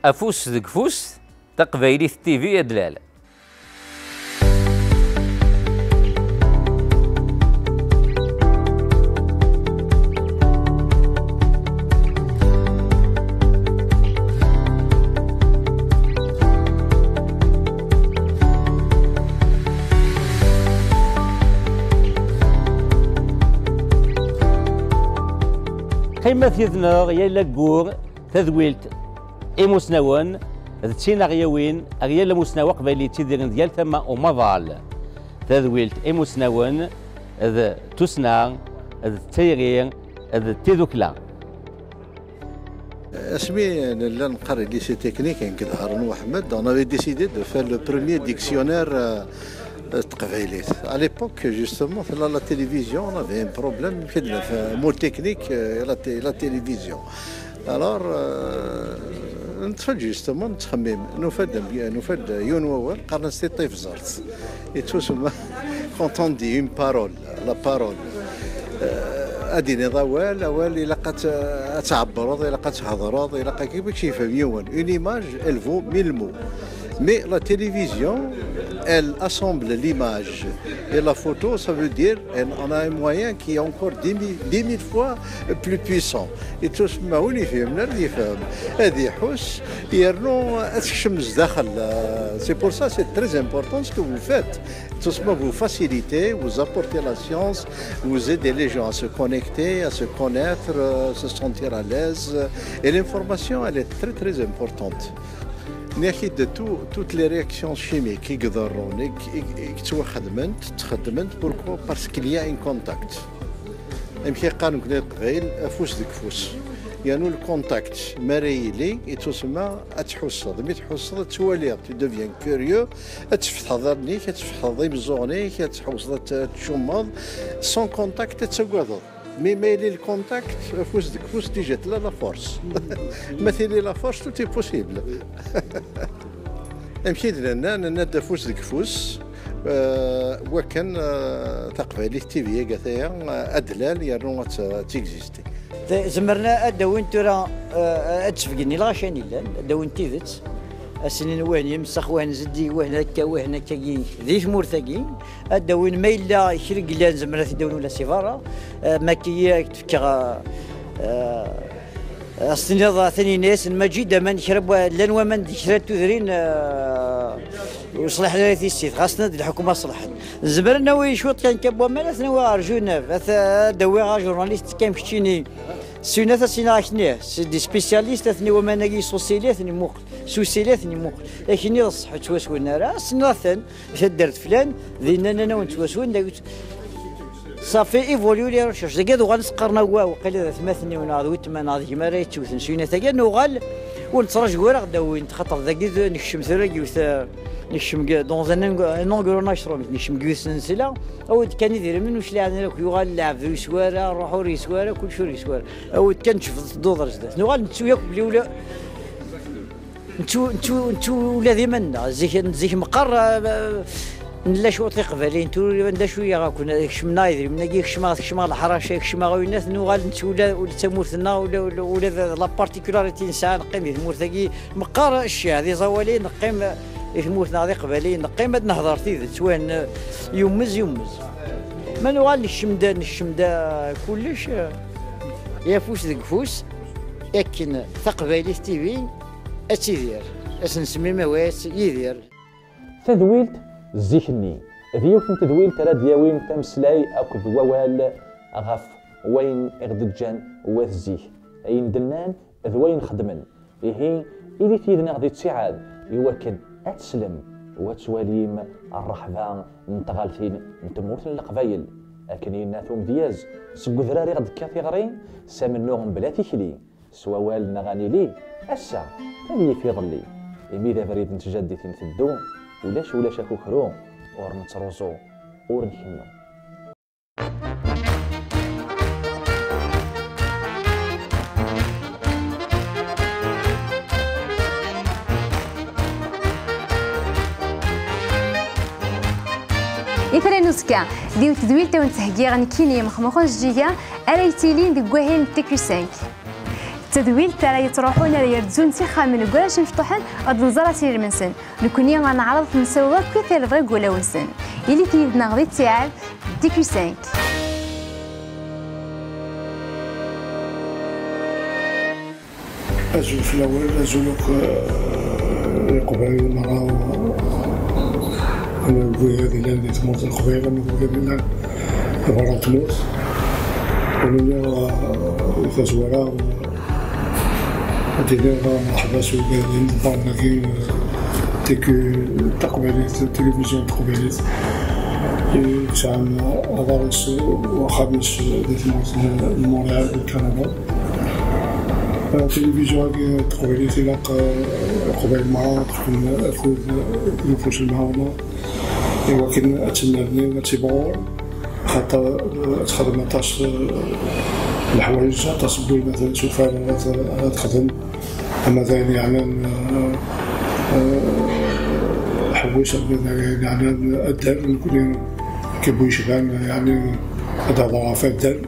afus deg ufus, Taqbaylit T V ad lal. Qqimet yid-neɣ yal aggur, tadwilt imusnawen d tinaɣyawin ar yal amusnaw aqbayli yettidiren di yal tama umaḍal. Tadwilt imusnawen d tussna d tayri d tidukla. Asmi nella neqqar lycée technique, nekk d Haroun Ouahmed, on avait décidé de faire le premier dictionnaire, euh, euh, teqbaylit. À l'époque, justement, la, la télévision, on avait un problème, un mot technique, euh, la té-, la télévision. Alors, euh, neṭṭef-d justement, nettxemmim, nufa-d, nufa-d yiwen wawal, qqaren-as tiṭ tifẓert. Yettusemma, quand on dit une parole, la parole. Euh, ad d-tiniḍ awal, awal ilaq ad t-, ad tɛebbreḍ, ilaq ad thedreḍ, ilaq ad k-, ad k-yefhem yiwen. Une image, elle vaut mille mots. Mais la télévision, elle assemble l'image et la photo, ça veut dire, elle, on a un moyen qui est encore dix mille, dix mille fois plus puissant. Yettusemma win ifehmen ad yefhem, ad iḥuss, yernu ad tekcem zdaxel. Euh, c'est pour ça, c'est très important ce que vous faites. Tout simplement, vous facilitez, vous apportez la science, vous aidez les gens à se connecter, à se connaître, euh, se sentir à l'aise. Et l'information, elle est très, très importante. Nniɣ-ak-id de tout, toutes les réactions chimiques i iḍerrun, i, i, i yettwaxedment, ttxeddment, pourquoi? Parce qu'il y a un contact. Amek i qqaren deg Leqbayel, afus deg ufus. Yernu le contact, mi ara yili, ittusemma ad tḥusseḍ. Mi tḥusseḍ, ad twaliḍ, tu deviens curieux, ad tfetḥeḍ allen-ik, ad tfetḥeḍ imeẓẓuɣen-ik, ad tḥewṣeḍ ad t-, ad tcummeḍ. Sans contact, ad tagadeḍ. Mi ma yili le contact, afus deg ufus, déjà tella la force. Ma tili la force, tout est possible. Amek i d-nenna, nenna-d afus deg ufus, eh, wakken, eh, Taqbaylit T V-agi ata, eh, ad d-lal yernu ad t-, ad tt-existi. Zemren ad d-awin tura, eh, ad d-sbeggen i lɣaci yellan, ad d-awin tidet. Ad s-inin wehni yemsex, wehni zeddig, wehni akka, wehni akkagi, di tmurt-agi. Ad d-awin ma yella kra i yellan, zemren ad t-id-awin ula si berra. Eh, ma akka i ak-d-fkeɣ, eh, eh, ad s-tiniḍ, atan yenna-yasen Maǧid, aman kra n wa-, llan waman di kra n tudrin, eh, ur ṣliḥen ara i tissit, xas tenna-d lḥukuma ṣelḥen. Zemren ad nawi cwiṭ kan kan n waman, ad t-nawi ɣer Genève, ad t-, ad d-awiɣ ajurnalist kan keččini. Syin ad as-iniɣ akkenni, c'est des spécialistes, atni waman-agi s usili, atni muqel, s usili, atni muqel. Akkenni d ṣṣeḥ, ur ttwaswen ara, ad s-tiniḍ atan, di taddart flan, dinna nnan-awen ttwaswen, dagi ça fait évoluer les recherches. Dagi ad uɣalen s-qqaren, "Awah, waqila d atmaten-iw neɣ d wetma neɣ d gma ara yettewten." Syin ad tagi ad nuɣal, ur nettraǧu ara ɣ-d-awin-t, xaṭer dagi d-, nekcem tura deg yiwet, eh, nekcem deg, dans un eng-, un engrenage, nekcem deg yiwet n tnesla, awi-d kan idrimen, ur cliɛen ara akk, yuɣal lɛebd ur yeswi ara, ṛṛuḥ ur yeswi ara, kullec ur yeswi ara. Awi-d kan tjebdeḍ tedduḍ ar zdat. Nuɣal nettu yakk belli ula, nettu, nettu, nettu ula d iman-nneɣ. Zik, zik meqqar, eh, nella cwiṭ iqbayliyen, tura d acu i aɣ-akun, kecmen-aɣ idrimen-agi, kecmen-aɣ, kecmen-aɣ leḥraca, kecmen-aɣ winat, nuɣal nettu ula, ula d tamurt-nneɣ, ula, ula, ula d la particularité nesɛa, neqqim di tmurt-agi, meqqar ccah, d iẓawali, neqqim di tmurt-nneɣ d iqbayliyen, neqqim ad nehder tidet, wen, yummez, yummez. Ma nuɣal nekcem-d, nekcem-d, eh, kullec, eh, afus deg ufus, akken Taqbaylit T V ad tidir. Ad s-nsemmi amawal Yidir. Tadwilt zik-nni d yiwet n tedwilt ara d-yawin tameslay akked wawal ɣef wayen i ɣ-d-ǧǧan wat zik, ayen d-nnan d wayen xedmen. Ihi, ilit yid-neɣ di ttiɛad i wakken ad teslem u ad twalim rreḥba n tɣaltin n tmurt n Leqbayel. Akken yenna-t umedyaz, seg udrar i ɣ-d-tekka tiɣri, s amennuɣ mebla tikli, s wawal neɣ ad nili, ass-a ad yif iḍelli, imi d abrid n tjaddit i nteddu, ulac ulac akukru, ur nettruẓu, ur nkennu. Itran n uzekka, d yiwet tedwilt i wen-ttheggiɣ nekkini Mexmuxen Zǧiga, ara yettilin deg wahil n T Q cinq. D tadwilt ara yettruḥun, ara yerdzun s ixxamen deg warrac imecṭuḥen, ad nẓer asirem-nsen. Nekkni ad neɛreḍ ad nessiweḍ akk i tirḍi deg wulawen-nsen. Ilit yid-neɣ di ttiɛad, T Q cinq. Azul fell-awen, azul akk, eh, Leqbayel merra, ama deg wid yellan di tmurt n Leqbayel, ama deg wid yellan berra n tmurt. Ur nniɣ, eh, di tazwara, ad d-iniɣ merḥba s wigad imeqqranen-agi, eh, T Q, taqbaylit, tilivizyu taqbaylit, i yesɛan aḍar-is, u axxam-is di tmurt n, n Montréal, di Canada. Eh, tilivizyu-agi taqbaylit ilaq, eh, Leqbayel merra ad ṭṭfen afud, eh, deg ufus n lemɛawna, i wakken ad tennerni, ad tibɣur, xaṭer, eh, ad texdem aṭas, eh, n leḥwayeǧ, aṭas n wiyaḍ ara tufar ara t-, ara texdem, ama d ayen yeɛnan, eh, eh, aḥewwes, ama d ayen yeɛnan addal, nekkni deg Bu Yecban, yeɛni ad d-hḍeṛ ɣef addal.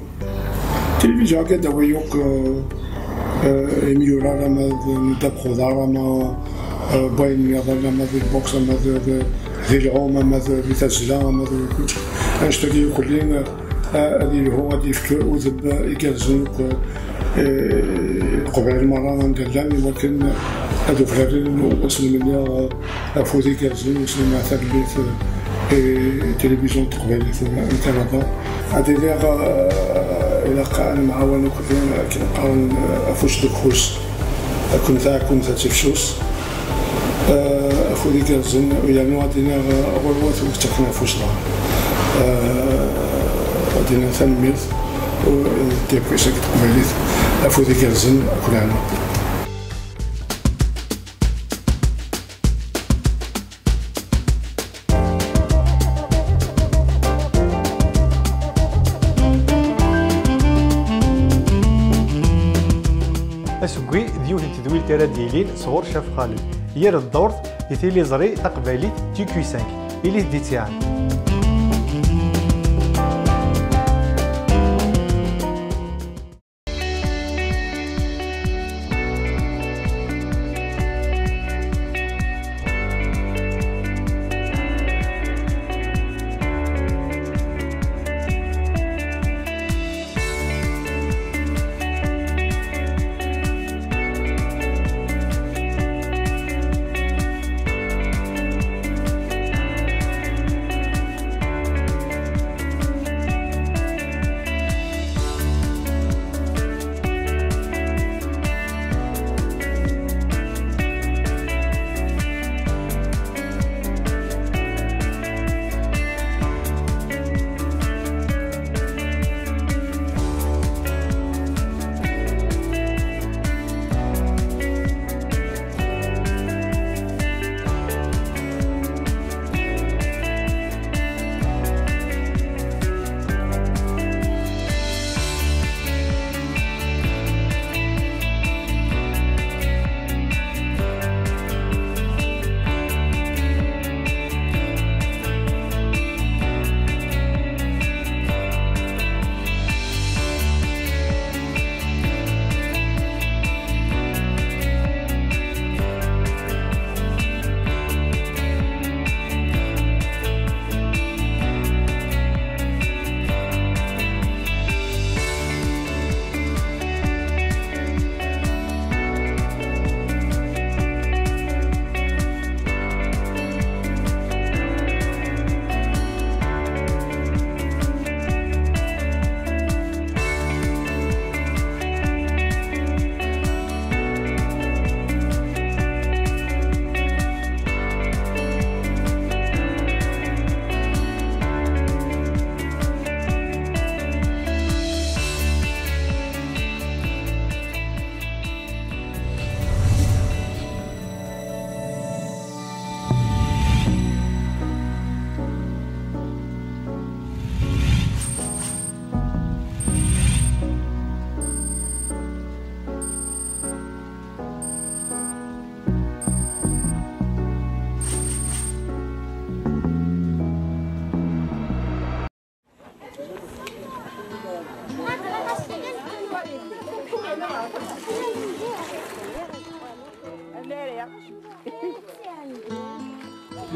Tilivizyu-agi ad d-tawi akk, eh, eh, imyura, ama d Dda Bxudar, ama, eh, n wayen nniḍen, ama di lboks, ama d, d, di lɛum, ama d, di tazzla, ama d kullec. Annect-agi akk-nni, eh, ad yelhu, ad yefk udem igerrzen akk, eh, Leqbayel merra anda llan, i wakken ad ufraren u ad sen-mliɣ, eh, afud igerrzen, u ad sen-mliɣ tanemmirt, eh, i tilivizyu n teqbaylit n Kanada. Ad iliɣ, eh, ilaq ad nemɛawan akk, akken qqaren, eh, afus deg ufus, ad ken-tɛakkun ad tifsus. Eh, afud igerrzen, yernu ad iniɣ, eh, ɣur-wat ur ttaken afus daɣen. Eh, ad iniɣ tanemmirt. Tirkwis akked teqbaylit, afud igerrzen akk lɛali. Asegwi d yiwet n tedwilt ara d-yilin sɣur Caf Xaled, yir ddurt di tiliẓri taqbaylit T Q cinq. Ilit d-ittiɛen.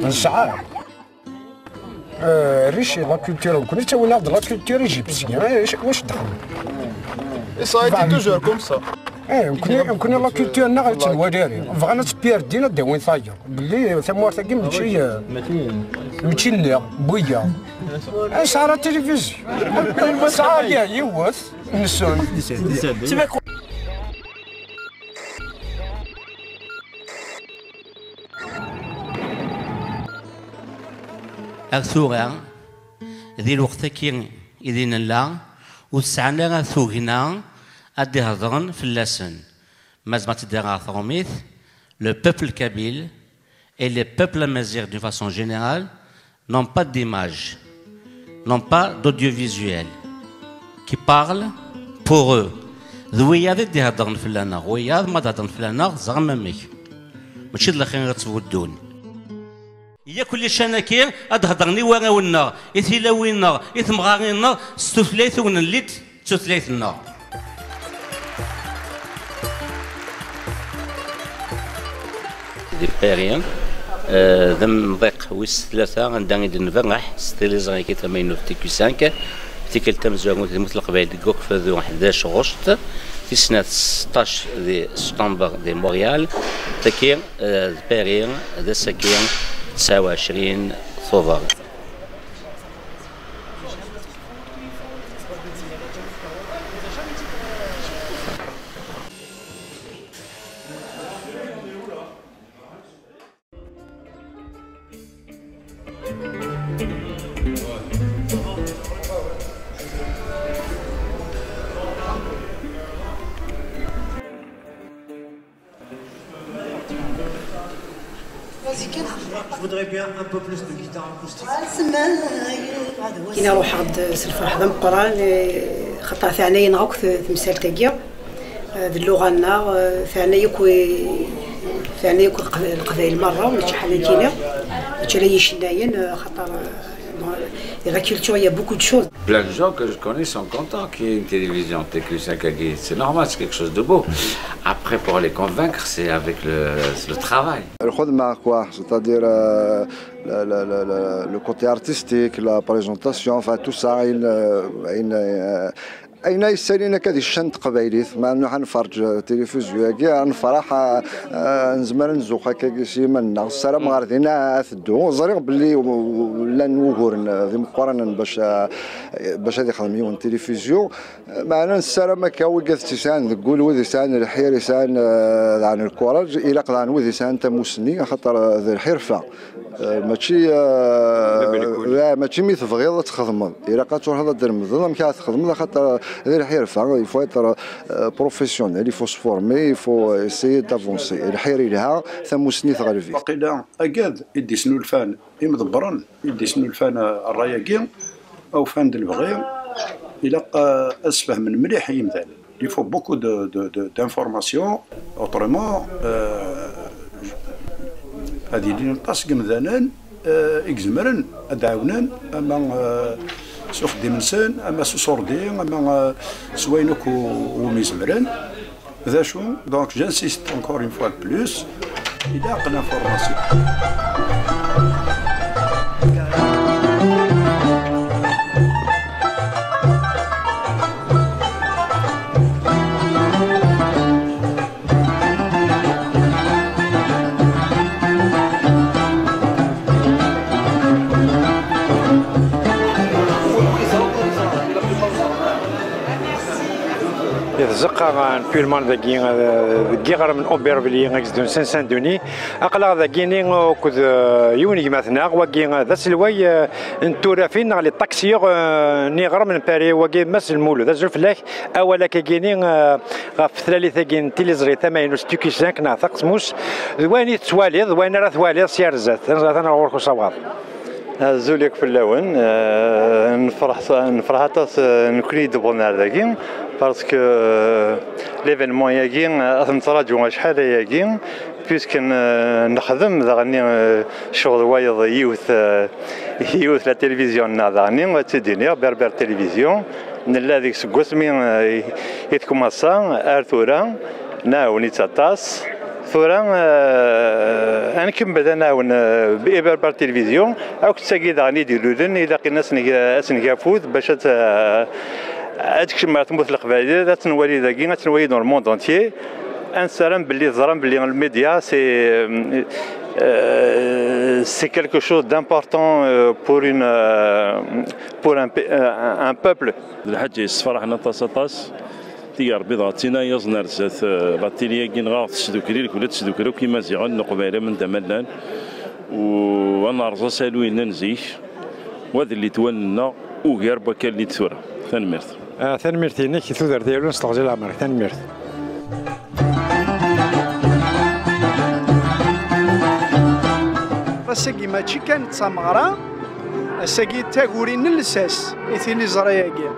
Nesɛa. Euh, riche la culture, nekkni ttawin-aɣ-d la culture égyptienne, eh, wac, wac dexlen? Et ça a été toujours comme ça. Eh, nekkni, nekkni la culture-nneɣ ad tt-nwali ara. Bɣan ad tt-pirdin, ad d-awin tayeḍ. Belli tamurt-agi mačči, eh, mačči nneɣ, n wiyaḍ. Eh, nesɛa la télévision. Nesɛa ya yiwet, nsun. Ar tura, di lweqt-agi i di nella, ur sɛan ara tugna ad d-hedren fell-asen. Ma zemreɣ ad tt-id-rreɣ ɣer tṛumit, le peuple kabyle et le peuple amazigh d'une façon générale n'ont pas d'image, n'ont pas d'audiovisuel qui parle pour eux. D wiyaḍ i d-iheddren fell-aneɣ, wiyaḍ ma d-heddren fell-aneɣ, teẓram amek. Mačči d lxir i ɣ-ttbuddun. Yak lican-agi ad d-heddren i warraw-nneɣ, i tilawin-nneɣ, i temɣarin-nneɣ s tutlayt ur nelli d tutlayt-nneɣ. Di Paris, eh, d amḍiq wis tlata anda i d-nberreḥ s tiliẓri-agi tamaynut T Q cinq, tikkelt tamezwarut di tmurt n Leqbayel deg wakfadu ḥdac ɣuct, tis snat seṭṭac di september di Montréal, tagi Eh, d Paris, d ass-agi tesɛa u ɛecrin Tubeṛ. Voudrais bien un peu plus de guitare acoustique. Kina ruḥeɣ-d s lferḥ d ameqqran, eh, xaṭer teɛna-yi-neɣ akk t- temsalt-agi. Eh, d lluɣa-nneɣ, eh, teɛna yakk, eh, teɛna yakk leqb- leqbayel merra, mačči ḥala nekkini, mačči ala yicennayen, eh, xaṭer, eh, dans la culture, il y a beaucoup de choses. Plein de gens que je connais sont contents qu'il y ait une télévision T Q cinq à Guise. C'est normal, c'est quelque chose de beau. Après, pour les convaincre, c'est avec le, le travail. الخدمة quoi, c'est-à-dire euh, le, le, le, le, le côté artistique, la présentation, enfin tout ça, il, euh, il, euh, ayen ay ssalin akka di ccan n teqbaylit, ma nruḥ ad nferǧ tilifizyu-agi, ad nefreḥ, ad nezmer ad nzux akkagi s yiman-nneɣ. Ssarameɣ ɣer din ad teddu. Ẓriɣ belli llan wuguren d imeqqranen bac bac ad ixdem yiwen tilifizyu. Meɛna nessaram akka wigad tt-yesɛan deg wul, wid yesɛan lḥir, yesɛan daɣen lkuraǧ, ilaq daɣen wid yesɛan tamusni, axaṭer d lḥirfa. Mačči mačči mi tebɣiḍ ad txedmeḍ, ilaq ad truḥeḍ ad d-tlemdeḍ amek ara txedmeḍ, axaṭer d lḥirfa. Il faut être professionnel, il faut se former, il faut essayer d'avancer. Lḥir ilha, tamusni teɣleb-it. Waqila agad i d-isnulfan imḍebbren i d-isnulfan ṛṛay-agi, ufan-d lebɣi, ilaq ad sfehmen mliḥ i yimdanen. Il faut beaucoup de, de, de, d'informations, autrement, euh, ad ilin aṭas n yimdanen euh, i izemren ad d-ɛawnen, ama euh, s uxeddim-nsen, ama s uṣurdi, ama euh, s wayen akk umi zemren. D acu, donc j'insiste encore une fois de plus, ilaq l'information. Di tzeqqa n Pullman dagi, deg yiɣrem n Aubervilliers, i yezdun Saint-Denis, aql-aɣ dagini akked yiwen n gma-tneɣ, wagi d aselway n turafin neɣ les taxis n yiɣrem n Paris, wagi Mass Lmulud. Azul fell-ak, awal akkagini ɣef tlalit-agi n tiliẓri tamaynut Tuki cinq neɣ taqesmust, d wayen i tettwaliḍ, d wayen ara twaliḍ si ar zdat. Atan ɣur-k usawaḍ. Azul yakk fell-awen. Nefreḥ aṭas nekni i d-wwḍen ar dagi, parce que l'événement-agi ad t-nettraǧu acḥal ayagi, puisque nexdem daɣen ccɣel wayeḍ yiwet yiwet la télévision-nneɣ daɣen, ad tt-id-iniɣ, Berbère Télévision. Nella deg seg wasmi i tkemmassa ar tura, nɛawen-itt aṭas. Tura ad nkemmel ad nɛawen i Berbère Télévision. Akk d tagi daɣen i d-ilulen, ilaq-ina ad s-neg afud bac ad ad tekcem ɣer tmurt n Leqbayel, ad tt-nwali dagi, ad tt-nwali dans le monde entier. Ad nessaram belli teẓram belli lmidya c'est c'est quelque chose d'important pour une pour un un peuple. D lḥaǧa yessefraḥen aṭas aṭas. Tigi Rebbi dɣa d tin ay yaẓen ar zdat la tili-agi, neɣ ad ɣ-tesdukli, lekla tesdukli akk Imaziɣen n Leqbayel am anda ma llan, u ad nerẓ asalu yellan zik, wa d litwan-nneɣ ugar n wakal-nni d tura. Tanemmirt. Tanemmirt-inek i tudert yalun s teɣzi n leɛmer-ik. Tanemmirt. Ass-agi mačči kan d tameɣra, ass-agi d taguri n llsas i tiliẓri-agi.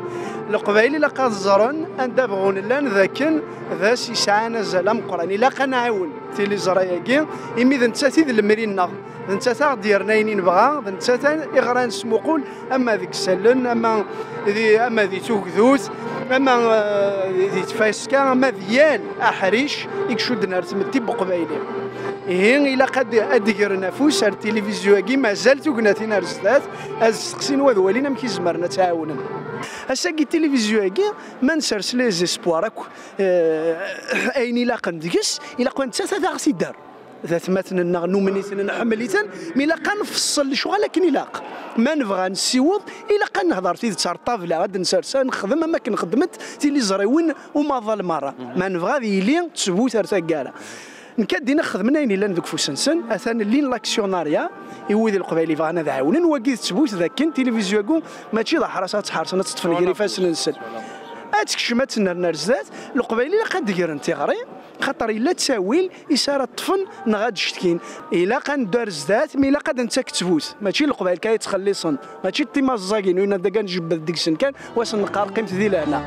Leqbayel ilaq ad ẓren anda bɣun llan d akken d ass yesɛan azal ameqqran. Ilaq ad nɛawen tiliẓri-agi, imi d nettat i d lemri-nneɣ, d nettat ara ɣ-d-yerren ayen i nebɣa, d nettat i ɣ-ara nesmuqul ama deg isallen, ama di, ama di tugdut, ama eh, di tfaska, ama d yal aḥric i icudden ar tmetti n Uqbayli. Ihi ilaq ad d-gren afus ar tilivizyu-agi, mazal tugnatin ar zdat, ad steqsin wad walin amek i zemren ad tt-ɛawnen. Ass-agi tilivizyu-agi, ma nsers les espoirs akk, eh, ayen ilaqen deg-s, ilaq wa nettat ad aɣ-t-id-terr. D atmaten-nneɣ, numen-iten, nḥemmel-iten, mi ilaq ad nfeṣṣel lecɣal akken ilaq. Ma nebɣa ad nessiweḍ, ilaq ad nehder tidet ar ṭṭabla, ad d-nsers, ad nexdem am akken xeddment tiliẓriwin umaḍal merra. Ma nebɣa ad yili d ttbut ar taggara. Nekk ad d-iniɣ xedmen ayen illan deg ufus-nsen, atan llin l'actionnariat i wid n Leqbayel yebɣan ad ɛawnen, wagi d ttbut d akken tilivizyu-agi mačči d aḥras ad tt-ḥersen, ad tt-ṭṭfen gar ifassen-nsen. Ad tekcem, ad tennerni ar zdat. Leqbayel ilaq ad d-gren tiɣri, xaṭer yella ttawil is ara ṭṭfen neɣ ad d-cetkin. Ilaq ad neddu ar zdat, mi ilaq ad nettak ttbut. Mačči leqbayel kan i ttxellisen, mačči d timaẓẓagin, win ad d-, ad njebbed deg-sen kan, u ad sen-neqqar qqimet di lehna.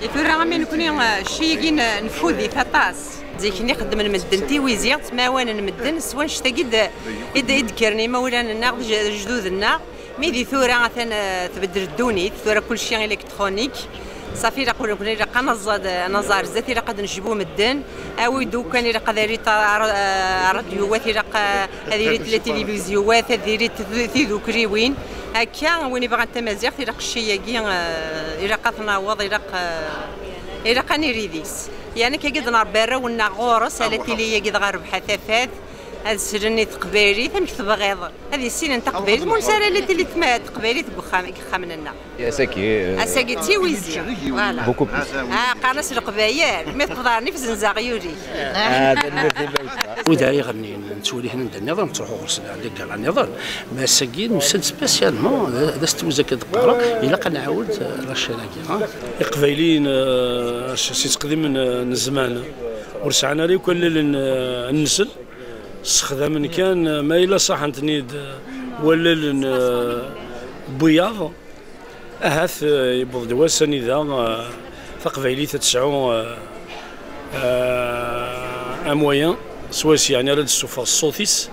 I tura, am i nekni, eh, cci-agi n-, nfud-it aṭas. Zik-nni xeddmen medden tiwizi, ttmawanen medden s wanect-agi d-, i d-, i d-kkren imawlan-nneɣ, d j-, lejdud-nneɣ. Mi di tura atan, eh, tbeddel ddunit, tura kulci électronique. Safi, ilaq ur nekni, ilaq ad naẓ-, ad naẓ ar zdat, ilaq ad necbu medden. Awi-d ukan, ilaq ad irit ar-, ar-, ṛadyuwat, ilaq, eh, ad irit la tilivizyuwat, ad irit tid-, tidukliwin. Akka, win ibɣan tamaziɣt, ilaq cci-agi, eh, ilaq ad t-naweḍ, ilaq, eh, ilaq ad niri deg-s. Yeɛni, akka i d-nṛebbi arraw-nneɣ ɣur-s, ala tili-agi dɣa rrbeḥ a tafat, ad slen i teqbaylit amek tebɣiḍ. Ad issinen taqbaylit, ma ur nesɛi ara la tili tma-, teqbaylit deg uxxam, deg yexxamen-nneɣ. Ass-agi, euh, ass-agi d tiwizi. Voilà. Beaucoup plus. Ah, qqaren-as leqbayel, mi teqḍeɛ nnif zenzaɣ yuli. Ah, d almad i ma yesɛa. Wid ara iɣennin, nettwali-ten anda nniḍen, nettruḥu ɣur-sen deg gala nniḍen. Mais ass-agi, nusa-d spécialement, d, d ass n twizi akka d-qqareɣ, ilaq ad nɛawed, euh, la chaîne-agi, ah. Iqbayliyen, euh, s, s teqdim n, n zzman, ur sɛan ara akk allalen, euh, nsen. Ssexdamen kan, ma yella ṣaḥen-ten-id, eh, wallalen, eh, n wiyaḍ, ahat, eh, yewweḍ-d wass anida, eh, taqbaylit ad tesɛu, eh, eh, am waya, s wass, yeɛni, ara d-tessufeɣ ṣṣut-is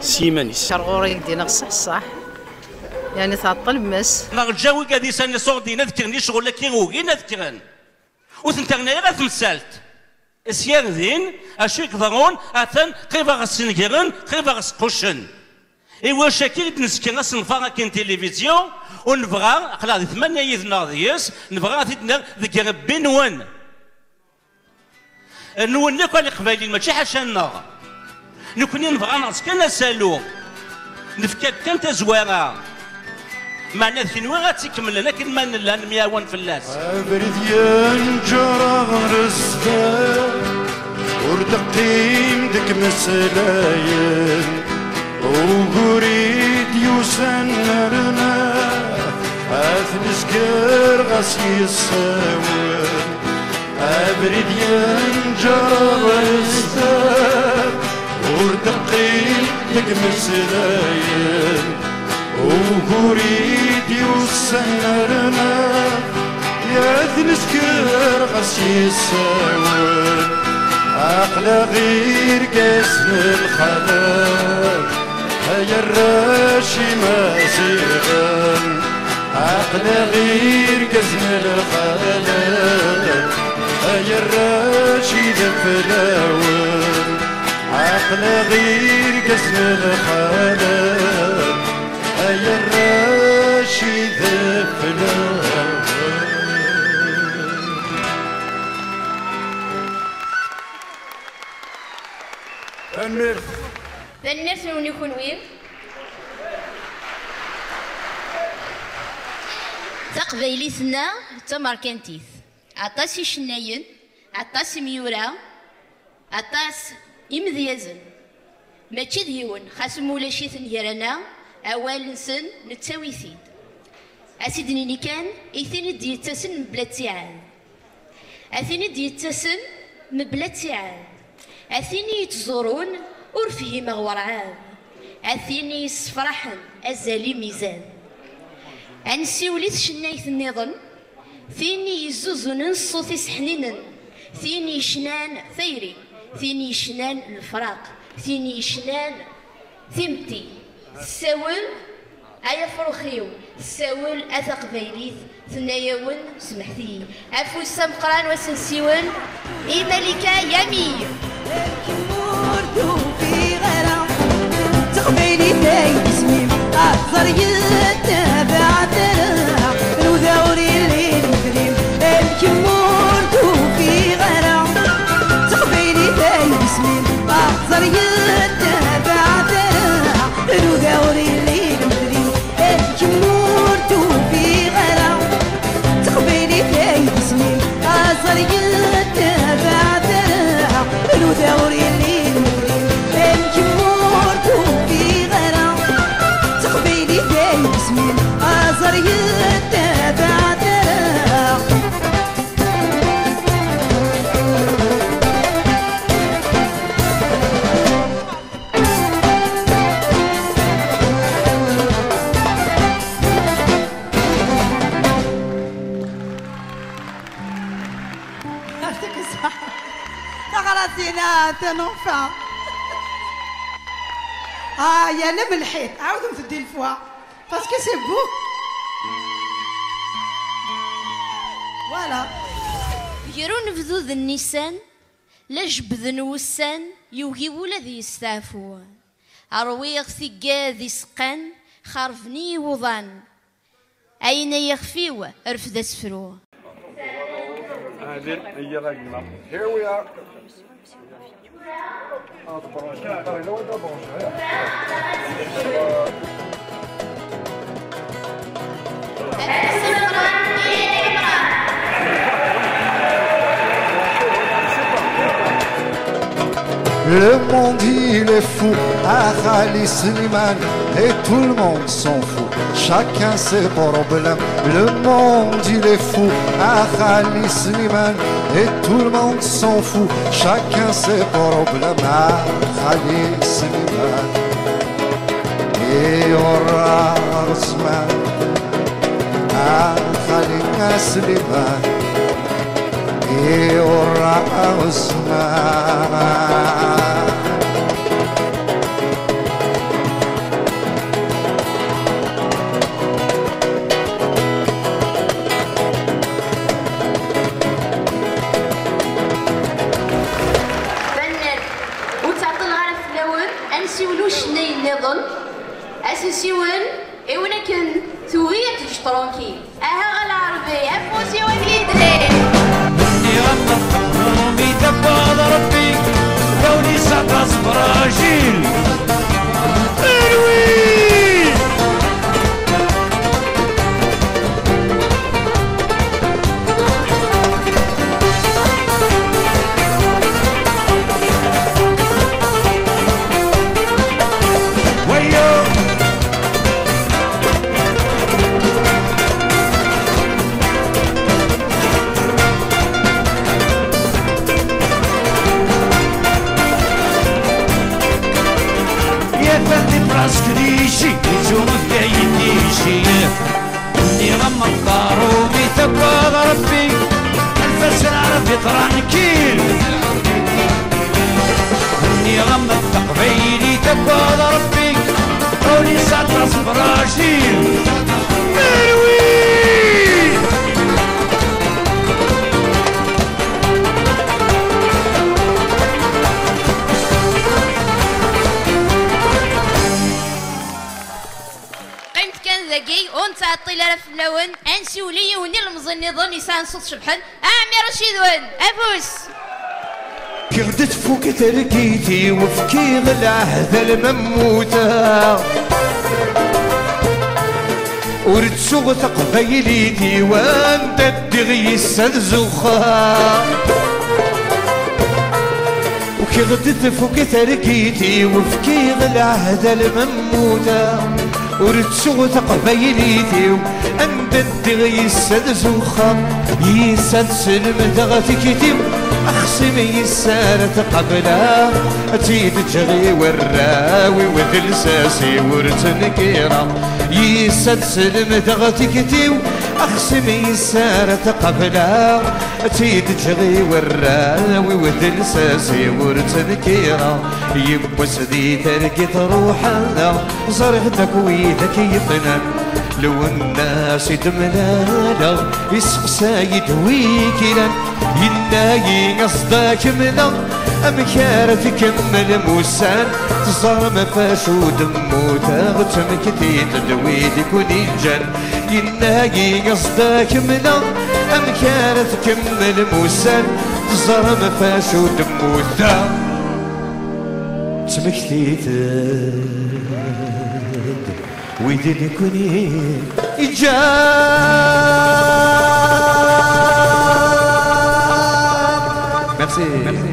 s yiman-is. Car ɣur-i i k-d-iniɣ ṣṣeḥ ṣṣeḥ, yeɛni tɛeṭṭel mma-s. Neɣ ǧǧaw igad-is ad iṣurdin ad kkren i ccɣel-agi ugin ad kkren. Ur ten-terni ara temsalt. Sya din, acu i iḍerrun, atan qrib a ɣ-snegren, qrib a ɣ-squccen. I wacu akka i d-nesker asenfar akken tilivizyu, ur nebɣa, aql-aɣ di tmanya yid-neɣ deg-s, nebɣa ad t-id-nerr deg irebbi-nwen. Nwen akk a Leqbayel, mačči ḥaca-nneɣ. Nekni nebɣa neɣ kan asalu, nefka-d kan tazwara. Meɛna d kenwi ad tt-ikemmlen akken ma nella nemyawan fell-as. Abrid yenǧer ɣer sdat, ur d-qqim deg imeslayen. Ugur i d-yusan nerna, ad t-nezger ɣas yessawen. Abrid yenǧer ɣer sdat, ur d-qqim deg imeslayen. Ugur i d-yusan nerna, ad t-nezger ɣas yessawen. Aql-aɣ irgazen n lxalat, ay arrac imaziɣen, aql-aɣ irgazen n lxalat, ay arrac ideflawen, aql-aɣ irgazen n lxalat, ay arrac ideflawen. Tanemmirt. Tanemmirt-nwen i kunwi. Taqbaylit-nneɣ d tamerkantit. Aṭas icennayen, aṭas imyura, aṭas imedyazen. Mačči d yiwen, xas ma ulac-iten gar-aneɣ, awal-nsen nettawi-t-id. A t-id-nini kan i tin i d-yettasen mebla ttiɛad. A tin i d-yettasen mebla ttiɛad, a tin i yettẓurun ur fhimeɣ werɛad, a tin i yessefraḥen azal imizan. Ad nsiwel i tcennayt nniḍen, tin i yezzuzunen ṣṣut-is ḥninen, tin yecnan tayri, tin yecnan lefraq, tin yecnan timetti. Tessawel, ay afrux-iw, tessawel a taqbaylit, tenna-yawen, semḥet-iyi. Afus ameqqran u ad s-nsiwel i Malika Yami. Ur tufiɣ ara d taqbaylit ay d isem-im, aẓar yettabaɛ tara, nuda ur yelli d imekli, am kemm ur tufiɣ ara d taqbaylit ay d isem-im, aẓar yettabaɛ tara, nuda ur yelli d imekli, am kemm ur tufiɣ ara. Ah, t'es un enfant. Ah, il y a le melḥit. Ɛawdemt-d une fois. Parce que c'est beau. Voilà. Ger unebdu d nnisan, la jebbden wussan, yugi wul ad yesteɛfu. Rwiɣ tigad iseqqan, xerben-iyi wuḍan. Ayen ay ixef-iw, rfed asefru. Here we are. Le monde il est fou, ah Khalid Slimane, et tout le monde s'en fout, chacun ses problèmes. Le monde il est fou, ah Khalid Slimane, et tout le monde s'en fout, chacun ses problèmes. Ah Khalid Slimane, et aura Ousmane, ah Khalid Slimane. Iɣurra zzman. Tanemmirt. Ur ttɛeṭṭileɣ ara fell-awen, ad nsiwel i ucennay nniḍen. Ad s-nsiwel i win akken tugi ad t-teǧǧ tranquille. Aha a Lɛerbi, afus i wagli-dri. Nniɣ-am ma tqeblem i tafeḍ Rebbi, d awen-isɛeṭṭas brajil. Anwi? Wayyo! Yatan di prask di ici, ittumi d ayen di ici. Nniɣ-am meqqar umi taggaḍ Rebbi, anef-as Lɛerbi tranquille. Nniɣ-am d taqbaylit taggaḍ Rebbi, ur yesɛa aṭas n brajil. Merwi! Qqimet kan dagi, ur nettɛeṭṭil ara fell-awen, ad nsiwel i yiwen n ilemẓi nniḍen yesɛan ṣṣut cebḥen, Ɛmiṛuc Idwan, afus! Kkiɣ-d tfuk targit-iw, fkiɣ lɛehd alma mmuteɣ. Ur ttuɣ taqbaylit-iw, anda ddiɣ yis-s ad zuxxeɣ. Ukiɣ-d tfuk targit-iw, fkiɣ lɛehd alma mmuteɣ. Ur ttuɣ taqbaylit-iw, anda ddiɣ yis-s ad zuxxeɣ. Yis-s ad slemdeɣ tikti-w, axṣim yis-s ara tqableɣ. Ad tt-id-ǧǧeɣ i warraw-iw, d lsas-iw ur ttnekkireɣ. Yis-s ad slemdeɣ tikti-w, axṣim yis-s ara tqableɣ. Ad tt-id-ǧǧeɣ i warraw-iw, d lsas-iw ur ttnekkireɣ. Yiwwas di targit ruḥeɣ, ẓriɣ-d akk widak yeṭṭnen. Lwennas i d-mlaleɣ, iseqsay-d wi k-ilan. Yenna-yi aẓ-d ad kemmleɣ, amek ara tkemmlem ussan? Teẓram ɣef acu d-mmuteɣ, ttmektit-d wid i kun-iǧǧan. Yenna-yi aẓ-d ad kemmleɣ, amek ara tkemmlem ussan? Teẓram ɣef acu d-mmuteɣ, ttmektit-d wid i kun-iǧǧan. Merci. Merci.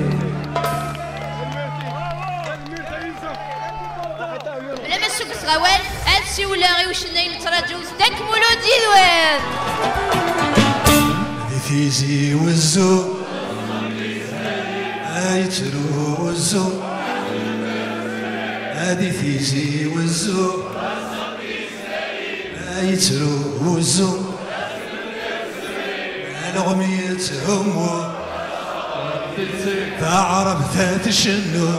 Bla ma ssukkseɣ awal, ad siwleɣ i ucennay nettraǧu, Zeddak Mulud Yedwan. Di Tizi Wezzu, ay yettru uzzu, a di Tizi Wezzu, ay yettru uzzu, alɣem yetthummu. Taɛrabt ad tcennu,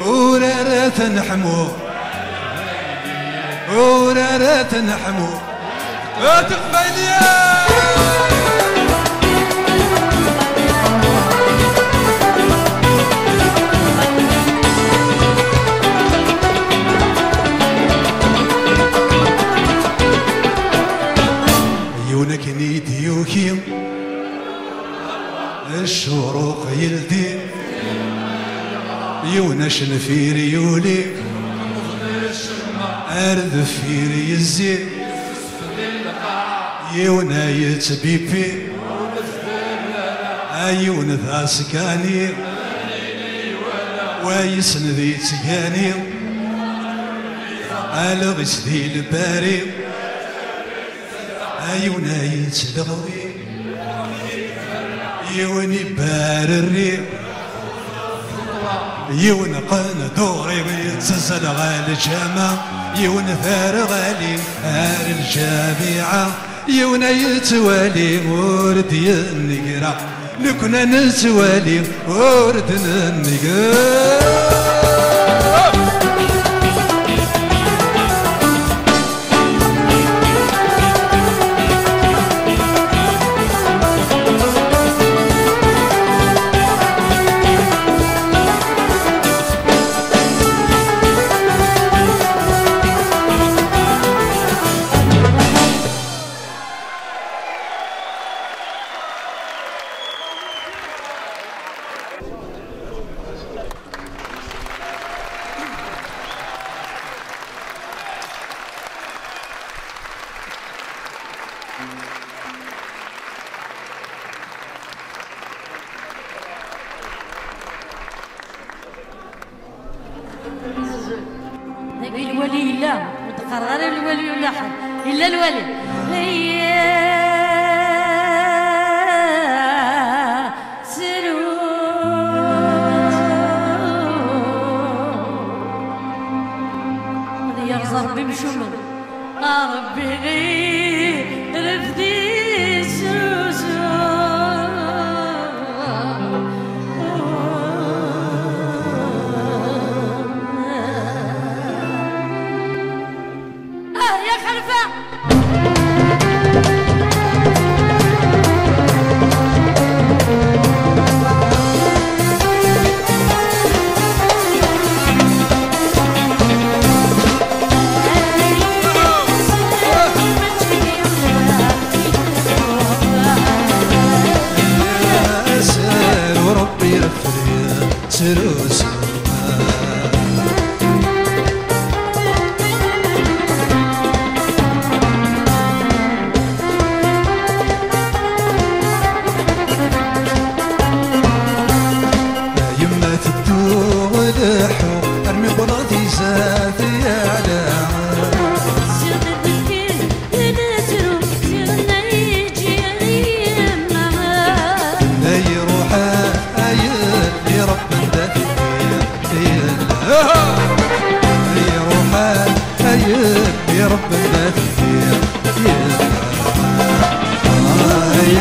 ur ara tenḥmu, ur ara tenḥmu. A Teqbayliyin! Yiwen akken i d-yuki, ccuruq yeldi, yiwen acenfir yuli, ar deffir yezzi, yiwen a yettbipi, a yiwen d askani, wa yesned yettgani, aleɣ-is di lbari. A yiwen a yettleɣwi, yiwen ibarerri, yiwen qendur yettazzal ɣer lǧama, yiwen terɣali ar lǧamiɛa, yiwen a yettwali ur d-yennigra. Nekni ad nettwali ur d-nennig. Dagi lwali yella, ur d-qqareɣ ara lwali ulaḥen. Yella lwali. Ayya, sru. Ad yerẓ Ṛebbi imcumen. A Ṛebbi, refdi suzu. Ah, ya xerfa! Asal u Ṛebbi refdi, sru, sru. Yemma teddu leḥḥu, armi wwḍeɣ di zdat yeɛla. Ziɣ d nekk i d netru, ziɣ nna yeǧǧi yemma. Ay iruḥ, ay iṛebben d atenti. Iruḥ, ay iṛebben d atenti. Ay,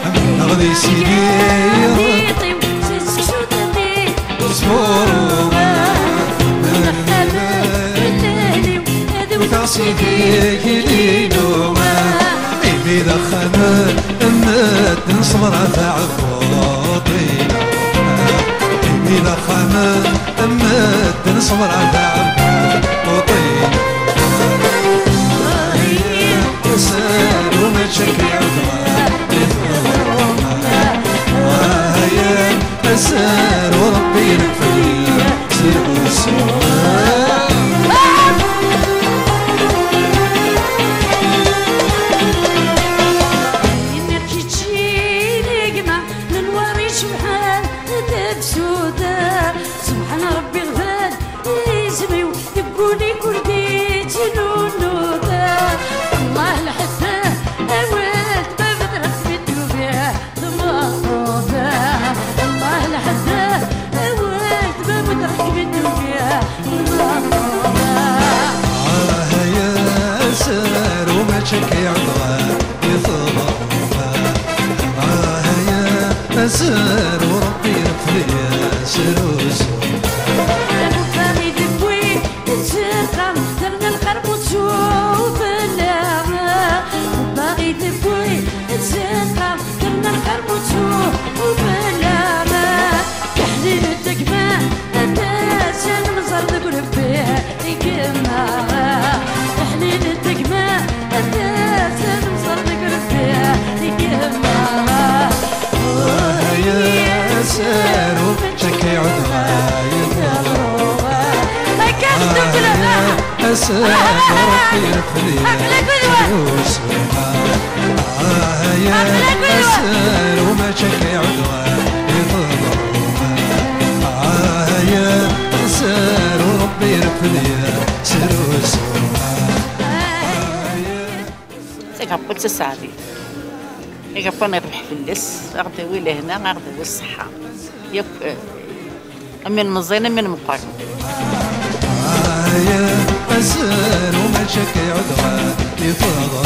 Amennaɣ di Sidi. Sfuruma, wteɣ Sidi Gilinu, imi d axxam n medden ṣṣber a taɛebbuṭ-inu, imi d axxam n medden ṣṣber a taɛebbuṭ-inu. Sru mačči akka i tebɣa, i tebɣa. Asar u Ṛebbi iɣfir, sru, sru. Imi kečči d gma n Lenwar icebḥen, d tefsuda. Subḥan Ṛebbi ɣban, izem-iw deg wul-ik ur Azal u Ṛebbi iqbel-as rusu. Ṛebbi i d-iwwi ttzeqqa, terna lqermut ubella. Ṛebbi i d-iwwi ttzeqqa, terna lqermut ubella. Teḥlil tegma, anda s-nemẓer deg urebbi. Gma, aḥlil n tegma, atas ad nẓer deg rebbi. Gma, aya asaru, čakka iɛud ɣaya teḍru. Akka tdukla. Asaru, Ṛebbi irfed. Aqla gudwa. Aya asaru, ma čakka iɛud ɣaya teḍru. Aya asaru, Ṛebbi irfed. Tagaput taseɛdit. Tagaput ad nerbeḥ fell-as, ad ɣ-d-tawi lehna, ad ɣ-d-tawi ṣṣeḥḥa. Yakk, eh, am win meẓẓin, am win meqqer. Aya azal u mačči akka iɛud ɣer ifeḍru.